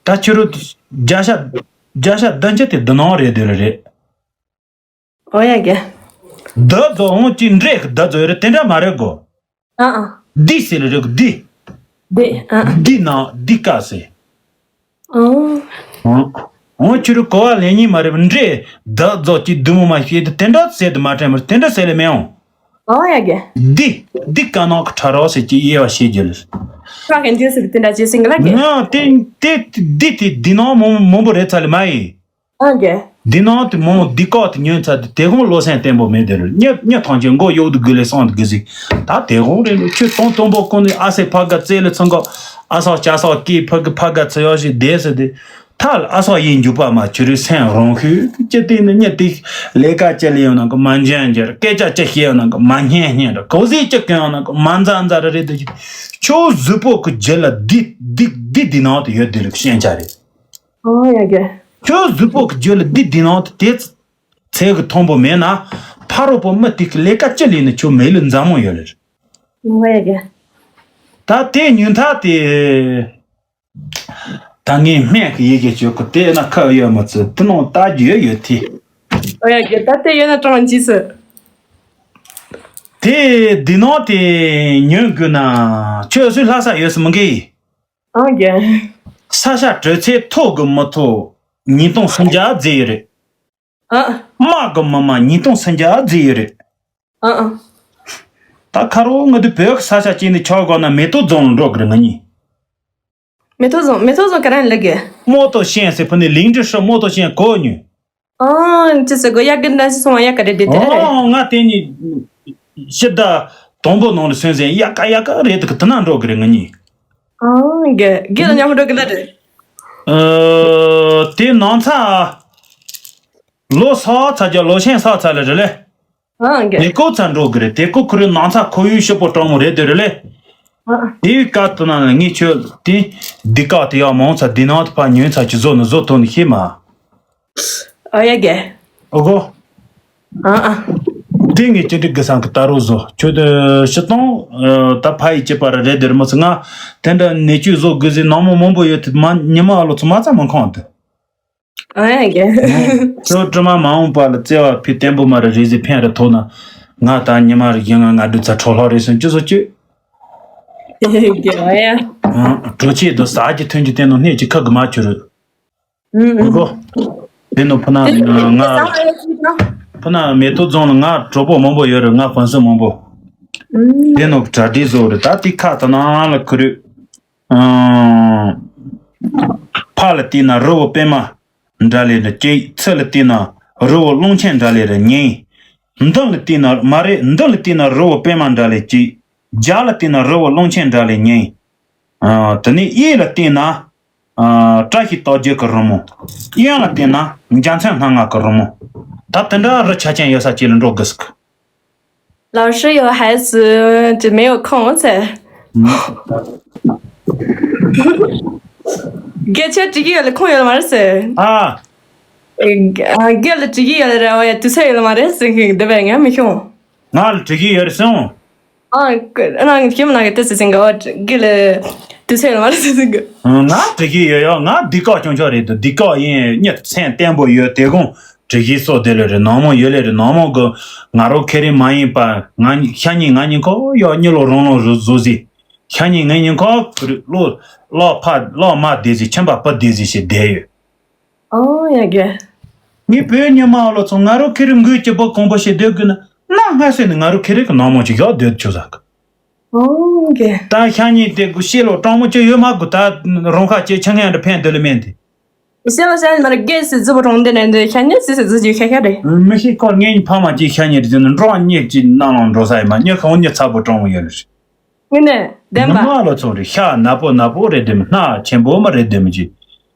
ད་ཁྱོད་རང་བརྒྱ་ཆ་བརྒྱ་ཆ་བདུན་ཅུ་དེ་རྡུལ་སྣང་རེད་དེ་ལེ་རེད། ཨོ་ཡ་གེ། རྡུལ་རྫོགས་འོང་ཅི་འདྲེ་གི་རྡུལ་རྫོགས་ཡོད་རེད་དེ་འདྲ་མ་རེད་གོ། ཨ་ཨ། འདི་ཟེར་ལེ་རེད་གོ་འདི། འདི་ཨ་ཨ། འདི་ནང་འདི་ཀ་ཟེར། ཨོ། ཨོ། ཁྱོད་རང་གོ་བ་ལེན་ཉིན་མ་རེད་པ། འདྲེ་རྡུལ་རྫོགས་ཀྱི་རྡུལ་མོ་མ་ཤེས་དེ་དེ་འདྲ་ཟེར་དུ་མ་དྲན་པར་དེ་འདྲ་ཟེར་ལེ་མེད་འོང་། ཨོ་ཡ་གེ། འདི་འདི་ཀ་ནང་གི་ཕྲ་རགས་ཟེར་གྱི་དབྱེ་བ་ཤེས་རྒྱུ་ལེ། ཁ་གན་ཇེ་སི་དེ་འདྲ་ཇེ་སི་ང་ལ་གེ། ང་དེ་དེ་འདི་དེ་འདི་ནང་མང་མང་པོ་རེད་ཚ་ལེ་མ་ཡིན། ཨང་གེ། འདི་ནང་དེ་མོ་འདི་ཀ་དེ་ཉོན་ཚ་དེ་དེ་གོང་བློ་སེམས་བརྟན་པོ་མེད་དེ་རུ་ཉ་ཉ་ཐང་ཆེན་མགོ་གཡོག་དུ་དགོས་ལེ་སོང་དུ་དགོས་ཟིག་ད་དེ་གོང་རེད་ལོ། ཁྱོད་སྟོང་སྟོང་པོ་ཀུན་ནས་ཨ་སེ་ཕ་ག་རྩེ་ལེ་ཚང་ག་ཨ་སོག་ཅ་སོག་ཀི་ཕ་གི་ཕ་ག་ཚེ་ཡོ་ཞིག་བསྡད་ཟེར་དེ་ཐ་ལ་ཨ་སོག་ཡིན་འཇུག་པ་མ་ཁྱོད་རི་སེམས་རང་ཤུགས་ཀྱི་སྟེང་ནས་ཉ་དེ་ལས་ཀ་ཅི་ལེ་ཡོང་ན་གི་མ་འཇོན་འཇོན་སྐད་ཆ་ཅི་བཤད་ཡོང་ན་གི་མ་སྙན་སྙན་ར་གོ་ཟིག་ཅི་གི་ཡོང་ན་གི་མ་མཛའ་མཛའ་ར་རེད་དེ་ཁྱོད་གཟུགས་པོ་གི་རྒྱུད་ལ་འདི་འདི་འདི་འདི་ནང་དུ་ཡོད་དེ་ལུགས་ཤེས་བྱ་རེད། ཨོ་ཡ་གེ། ཁྱོད་གཟུགས་པོ་གི་རྒྱུད་ལ་འདི་འདི་ནང་དུ་དེ་ཚེ་གི་མཐོན་པོ་མེད་ན་ཕ་རོལ་པོ་མི་དེ་གི་ལས་ཀ་ཅི་ལས་ནི་ཁྱོད་མེད་ལུགས་མཛའ་མོ་ཡོད་ལེ། ཨོ་ཡ་གེ། ད་དེ་ཉུན་ཐག་དེ་ད་ངས་སྨན་གི་ཡི་གེ་བཅོས་གི་དེ་ན་ཁ་ཡོད་མ་ཚུལ་དེ་ནང་ལྟ་རྒྱུ་ཡོད་དེ། ཨོ་ཡ་གེ། ད་དེ་ཡོད་ན་གྲོང་འཇིགས་སུ། དེ་འདི་ནང་དེ་ཉོན་དགོས་ན་ཁྱོད་སུས་ལྷ་ས་ཡོད་སུ་མི་འགའི། ཨང་གེ། ས་ཆ་དྲོད་ཚད་མཐོ་གི་མི་མཐོ་ཉིས་སྟོང་སུམ་བརྒྱ་རྫས་ཡོད་རེད། ཨ། དམའ་གི་མི་དམའ་ཉིས་སྟོང་སུམ་བརྒྱ་རྫས་ཡོད་རེད། ཨ་ཨ། ད་ཁ་རོག་ང་དུ་བོད་ཀྱི་ས་ཆ་ཅིག་ནས་ཆོག་དགོས་ན་མེ་ཏོག་རྫོང་ལ་འགྲོ་དགོས་རེད་ང་གཉིས། མེ་ཏོག་བཟང་མེ་ཏོག་བཟང་ག་རང་ལ་གི། རྨོ་ཏོ་ཤན་ཟེར་ཕུ་ནི་ལིང་ཏི་ཧྲི་རྨོ་ཏོ་ཤན་གོ་ཉུ། ཨང་ཅི་ཟེར་གོ་ཡག་གི་འདྲ་ཞིག་སོང་བ་ཡག་ག་རེད་དེ་དེ་རེད། ཨོ་ང་དེ་ནི་ཕྱི་ཟླ་དང་པོ་ནང་ལ་སོན་ཟེར་ཡག་ག་ཡག་ག་རེད་དེ་གི་དེ་ན་འགྲོ་གི་རེད་ང་གཉིས། ཨང་གི་གི་ལ་མཉམ་འགྲོ་གི་ལ་རེད། ཨ་དེ་ནང་ཚ་ལོ་སོགས་ཚ་རྒྱ་ལོ་ཆེན་སོགས་ཚ་ལ་རེད་ལེ། ཨང་གི། དེ་ཀོ་ཚ་འགྲོ་གི་རེད། དེ་ཀོ་ཁུ་རུ་ནང་ཚ་ཁོ་ཡུལ་ཤོག་པོ་སྤྲང་མོ་རེད་དེ་རེད་ལེ། ཨ་དེའི་སྐབས་དུ་ན་ངས་ཁྱོད་དེ་འདི་སྐབས་དེ་ཡག་མང་ཚ་འདི་ནང་དུ་ཕ་ཉོན་ཚ་ཅི་བཟོ་ནི་བཟོ་ཐོན་ནི་ཤེས་མ། ཨ་ཡ་གི། ཨོ་གོ། ཨ་ཨ། དེ་ངས་ཅི་འགྲིག་གི་སང་གི་ད་རུ་བཟོ་ཁྱོད་དེ་ཤི་སྟོང་ད་ཕ་ཡི་སྐྱེས་པ་ར་རེད་དེ་རེད་མོ་ཚ་ང་དེ་འདྲ་ནས་ཁྱོད་བཟོ་དགོས་ཟེར་ནང་མོ་མང་པོ་ཡོད་དེ་མ་ཉི་མ་ཨ་ལོ་ཚོ་མ་ཚ་མ་ཁོང་དེ། ཨ་ཡ་གི། ཁྱོད་དྲི་མ་མ་འོངས་པ་ལ་བརྩེ་བ་ཕི་བརྟན་པོ་མ་རེད་རེད་ཟེར་ཕན་རེ་ཐོག་ན་ང་ད་ཉི་མ་རེ་ཡིན་ང་ང་འདུག་ཚ་གྲོ་ལྷག་རེད་སོང་ཅི་བཟོ་ཅི། གི་ཨ་ཡ། གྲོ་ཆས་དུ་ཟ་རྒྱུ་ཐོན་རྒྱུ་བསྟན་ནོ་སྣེ་གཅིག་ཁ་གི་མ་བྱུ་རུ། ཨུ་ཨུ། ཨུ་གོ། དེ་ནོ་ཕུ་ན་ང་ཕུ་ན་མེ་ཏོག་རྫོང་ལ་ང་གྲོགས་པོ་མང་པོ་ཡོད་རེད། ང་ཕན་སེམས་མང་པོ། དེ་ནོ་གྲ་སྒྲིག་བཟོ་རེད། ད་དེ་ཁ་ད་ན་ལ་ཁུ་རུ། ཕ་ལ་བལྟས་ན་རི་བོ་པད་མ་འདྲ་ལེ་རེ་སྐྱེས། ཚུ་ལ་བལྟས་ན་རི་བོ་ཀློང་ཆེན་འདྲ་ལེ་རེ་ཉེ། མདུན་ལ་བལྟས་ན་མ་རེད། མདུན་ལ་བལྟས་ན་རི་བོ་པད་མ་འདྲ་ལེ་སྐྱེས། རྒྱབ་ལ་བལྟས་ན་རི་བོ་ཀློང་ཆེན་འདྲ་ལེ་ཉེ། དེ་ནས་གཡས་ལ་བལྟས་ན། ཨ། བཀྲ་ཤིས་རྟགས་བརྒྱད་ཀྱི་རི་མོ། གཡོན་ལ་བལྟས་ན་འཇའ་ཚོན་སྣ་ལྔ་གི་རི་མོ། ད་དེ་འདྲ་རི་ཆ་ཅན་ཡོད་ས་ཅིག་ལ་འགྲོ་དགོས་ཟིག། 老师有孩子就没有空噻。 ཨུ། དགེ་ཆེ་དྲི་གི་ཡོད་ལ་ཁོང་ཡོད་ལ་མ་རེད་ཟེར། ཨ། དགེ་ལ་དྲི་གི་ཡོད་ལ་རེད་བ་ཡ་དུས་ཚོད་ཡོད་ལ་མ་རེད་ཟེར་གི་འདི་བས་ངས་མི་ཤོང་། ང་ལ་དྲི་གི་ཡོད་རེད་སོང་། ཨ། ཁྱིམ་ནང་གི་དེ་ཟེར་ཟིན་ག་བ་གི་ལ་དུས་ཚོད་ལ་མ་རེད་ཟེར་ཟིན་གི། ང་དྲི་གི་ཡོད་ཡོད། ང་འདི་སྐབས་སྐྱོན་ཆོག་རེད་འདུག། འདི་སྐབས་ཡིན་གཉིད་སེམས་བརྟན་པོ་ཡོད། དེ་གོང་དྲི་གི་སོ་དེ་ལ་རེད། ནང་མོ་ཡོད་ལེ་རེད། ནང་མོ་གི་ང་རོ་ཁེ་རིང་མ་ཡིན་པ་ང་ཤ་ཉིན་ང་ཉིན་ཁོ་ཡོད་གཉིད་ལོ་རང་ལོ་རུ་བཟོ་ཟིན། ཤ་ཉིན་ང་ཉིན་ཁོ་ལོ་ལོ་ཕ་ལོ་མ་བསྡད་ཟིན། ཁྱིམ་པ་པ་བསྡད་ཟིན་ཞེས་བསྡད་ཡོད། ཨོ་ཡ་གི། ངའི་བུའི་ཉི་མ་ལོ་ཚོ་ང་རོ་ཁེ་རི་མགོའི་སྐྱི་པགས་གོང་པོ་ཞིག་སྡོད་དགོས་ན་གནའ་སྔ་སེ་ནས་ང་རོ་ཁེ་རི་གི་ནང་མོ་ཅིག་ཡག་སྡོད་ཆོག་ཟ་གི། ཨོ་གི། ད་ཤ་ཉིན་དེ་དགུ་ཤེས་ལོ་སྤྲང་མོ་ཅིག་ཡོད་མ་དགུ་ད་རོང་ཁ་ཅིག་ཆང་ངན་འདྲ་ཕན་འདོད་ལེ་མེད་དེ། ཤེས་ལོ་ཤ་ཉིན་མ་རེད་གེ་སི་རྫི་བོ་གྲོང་སྡེ་ནས་འདི་ཤ་ཉིན་སི་སི་རྫི་ཅིག་ཤ་ཤ་རེད། མི་ཤེས་ཁོ་ངའི་ཕ་མ་ཅིག་ཤ་ཉིན་རྫི་ནི་འགྲོ་གཉིད་ཅིག་ནང་ལོང་འགྲོ་ས་ཡིན་མ་གཉིད་ཁ་འོང་གཉིད་ཚ་པོ་སྤྲང་མོ་ཡོད་རེད། དངོས་གནས་བདེན་པ། ཉི་མ་ལོ་ཚོ་རེ་ཤ་ནག་པོ་ནག་པོ་རེད་དེ་མི་སྣ་ཆེན་པོ་མ་རེད་དེ་མི་ཅི།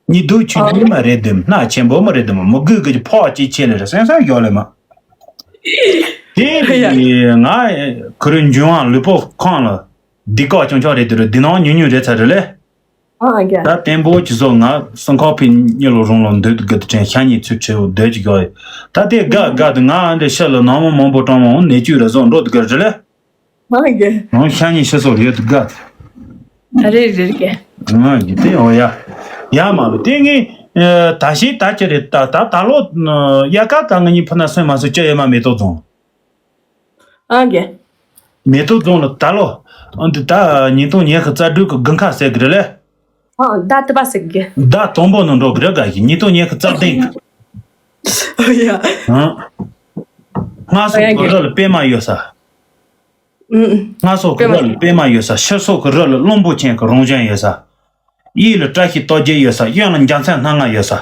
ཉི་གདུགས་ཆུ་ཆུ་མ་རེད་དེ་མི་སྣ་ཆེན་པོ་མ་རེད་དེ་མི་མི་དགོས་གི་ཕོག་ཅིག་ཆེ་ལེ་རེ་སེང་སེང་ཡོད་ལེ་མ། དེ་ཡ། ང་ཁུ་རུ་འཇུ་དབང་ལུས་པོ་ཁོང་ལ་འདི་ཀ་ཅུང་ཆོག་རེད་དེ་རུ་འདི་ནང་ཉུང་ཉུང་རེད་ཚ་རེད་ལེ། ཨ་རྒྱ། ད་བརྟན་པོ་ཅི་བཟོ་ང་སང་ཁོག་ཕི་གཉིད་ལོ་རང་ལོ་འདོད་དུ་དགའ་དུ་དྲན་ཤ་ཉིད་ཚུལ་ཁྲེའུ་འདོད་ཅི་དགའ་ཡོད། ད་དེ་དགའ་དགའ་དུ་ང་ཨ་འདྲ་ཤ་ལ་ནང་མོ་མང་པོ་སྤྲང་མོ་ནས་ཅུས་ར་བཟོ་འགྲོ་དུ་དགའ་རེད་ལེ། ཨ་རྒྱ། ང་ཤ་ཉིད་ཤ་སོགས་ཡོད་དུ་དགའ། ཨ་རེད་རེད་རྒྱ། ང་གི་དེ་འོ་ཡ། ཡ་མ་ལོ་དེ་ངས་ད་ཤི་ད་ཅི་རེད་ད་ད་ད་ལོ་ཡ་ཀ་ད་ང་གཉིས་ཕུ་ན་སོན་མ་སོན་ཅི་ཡོད་མ་མེ་ཏོག་རྫོང་། ཨང་གི། མེ་ཏོག་རྫོང་ལ་ད་ལོ། ཨང་དེ་ད་ཉིས་སྟོང་ཉི་ཤུ་རྩ་དྲུག་གི་དགུན་ཁ་ཟེར་གི་རེད་ལེ། ཨང་ད་ཏི་པ་ཟེར་གི། ད་དང་པོ་ནང་འགྲོ་གི་རེད་ག་གི་ཉིས་སྟོང་ཉི་ཤུ་རྩ་བདུན་གི། ཨོ་ཡ། ཨང་། སྔ་སོ་ཨོ་ཡ་གི་གི། རི་ལ་པད་མ་ཡོད་ས། ཨང་། སྔ་སོ་གི་པད་མ། རི་ལ་པད་མ་ཡོད་ས། ཕྱི་སོ་གི་རི་ལ་གླང་པོ་ཆེན་གི་རང་བཞིན་ཡོད་ས། གཡས་ལ་བཀྲ་ཤིས་རྟགས་བརྒྱད་ཡོད་ས། གཡོན་ལ་འཇའ་ཚོན་སྣ་ལྔ་ཡོད་ས།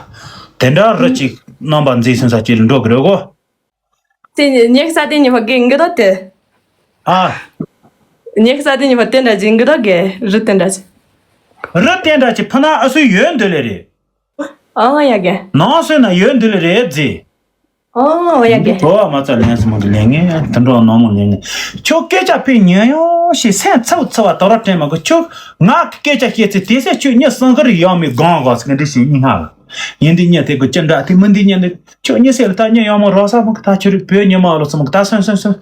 དེ་འདྲ་རི་གཅིག་རྣམ་པ་མཛེས་སེམས་ས་གཅིག་ལ་འགྲོ་གི་རེད་གོ། དེ་ཉེག་ས་དེ་ཉི་ཕ་གི་འགི་དོ་དེ། ཨ། ཉེག་ས་དེ་ཉི་ཕ་དེ་འདྲ་ཅིག་འགི་དོ་གི་རི་དེ་འདྲ་ཅིག། རི་དེ་འདྲ་ཅིག་ཕུ་ན་ཨ་སུ་ཡོད་འདི་ལེ་རེད། ཨ་ཡ་གི། ནང་སོན་ན་ཡོད་འདི་ལེ་རེད་ཟེ། ཨ་ཡ་གི། འདི་གོ་བ་མ་ཚ་ལན་སི་མོ་གི་ལེན་ངེ་དེ་འགྲོ་ནང་མོ་ལེན་ངེ། ཁྱོད་སྐད་ཆ་ཕི་ཉན་ཡོང་ཞེས་སེམས་ཚབ་ཚབ་བ་དོ་ར་དྲན་མ་གི། ཁྱོད་ང་གི་སྐད་ཆ་བཤད་ཚེ་དེ་སེ་ཁྱོད་ཉི་སང་གི་རི་ཡང་མི་གང་གོ་སི་གི་འདི་ཞིག་ཉི་ཧ་ལ། ཡིན་འདི་ཉི་དེ་གི་ཅི་འདྲ་དེ་མི་འདི་ཉི་འདི། ཁྱོད་གཉིད་སད་ལ་ད་གཉིད་ཡོང་མ་རོགས་ས་མོ་གི་ད་ཁྱོད་རིག་བོད་ཉི་མ་ལོ་ཚོ་མོ་གི་ད་སོན་སོན་སོན།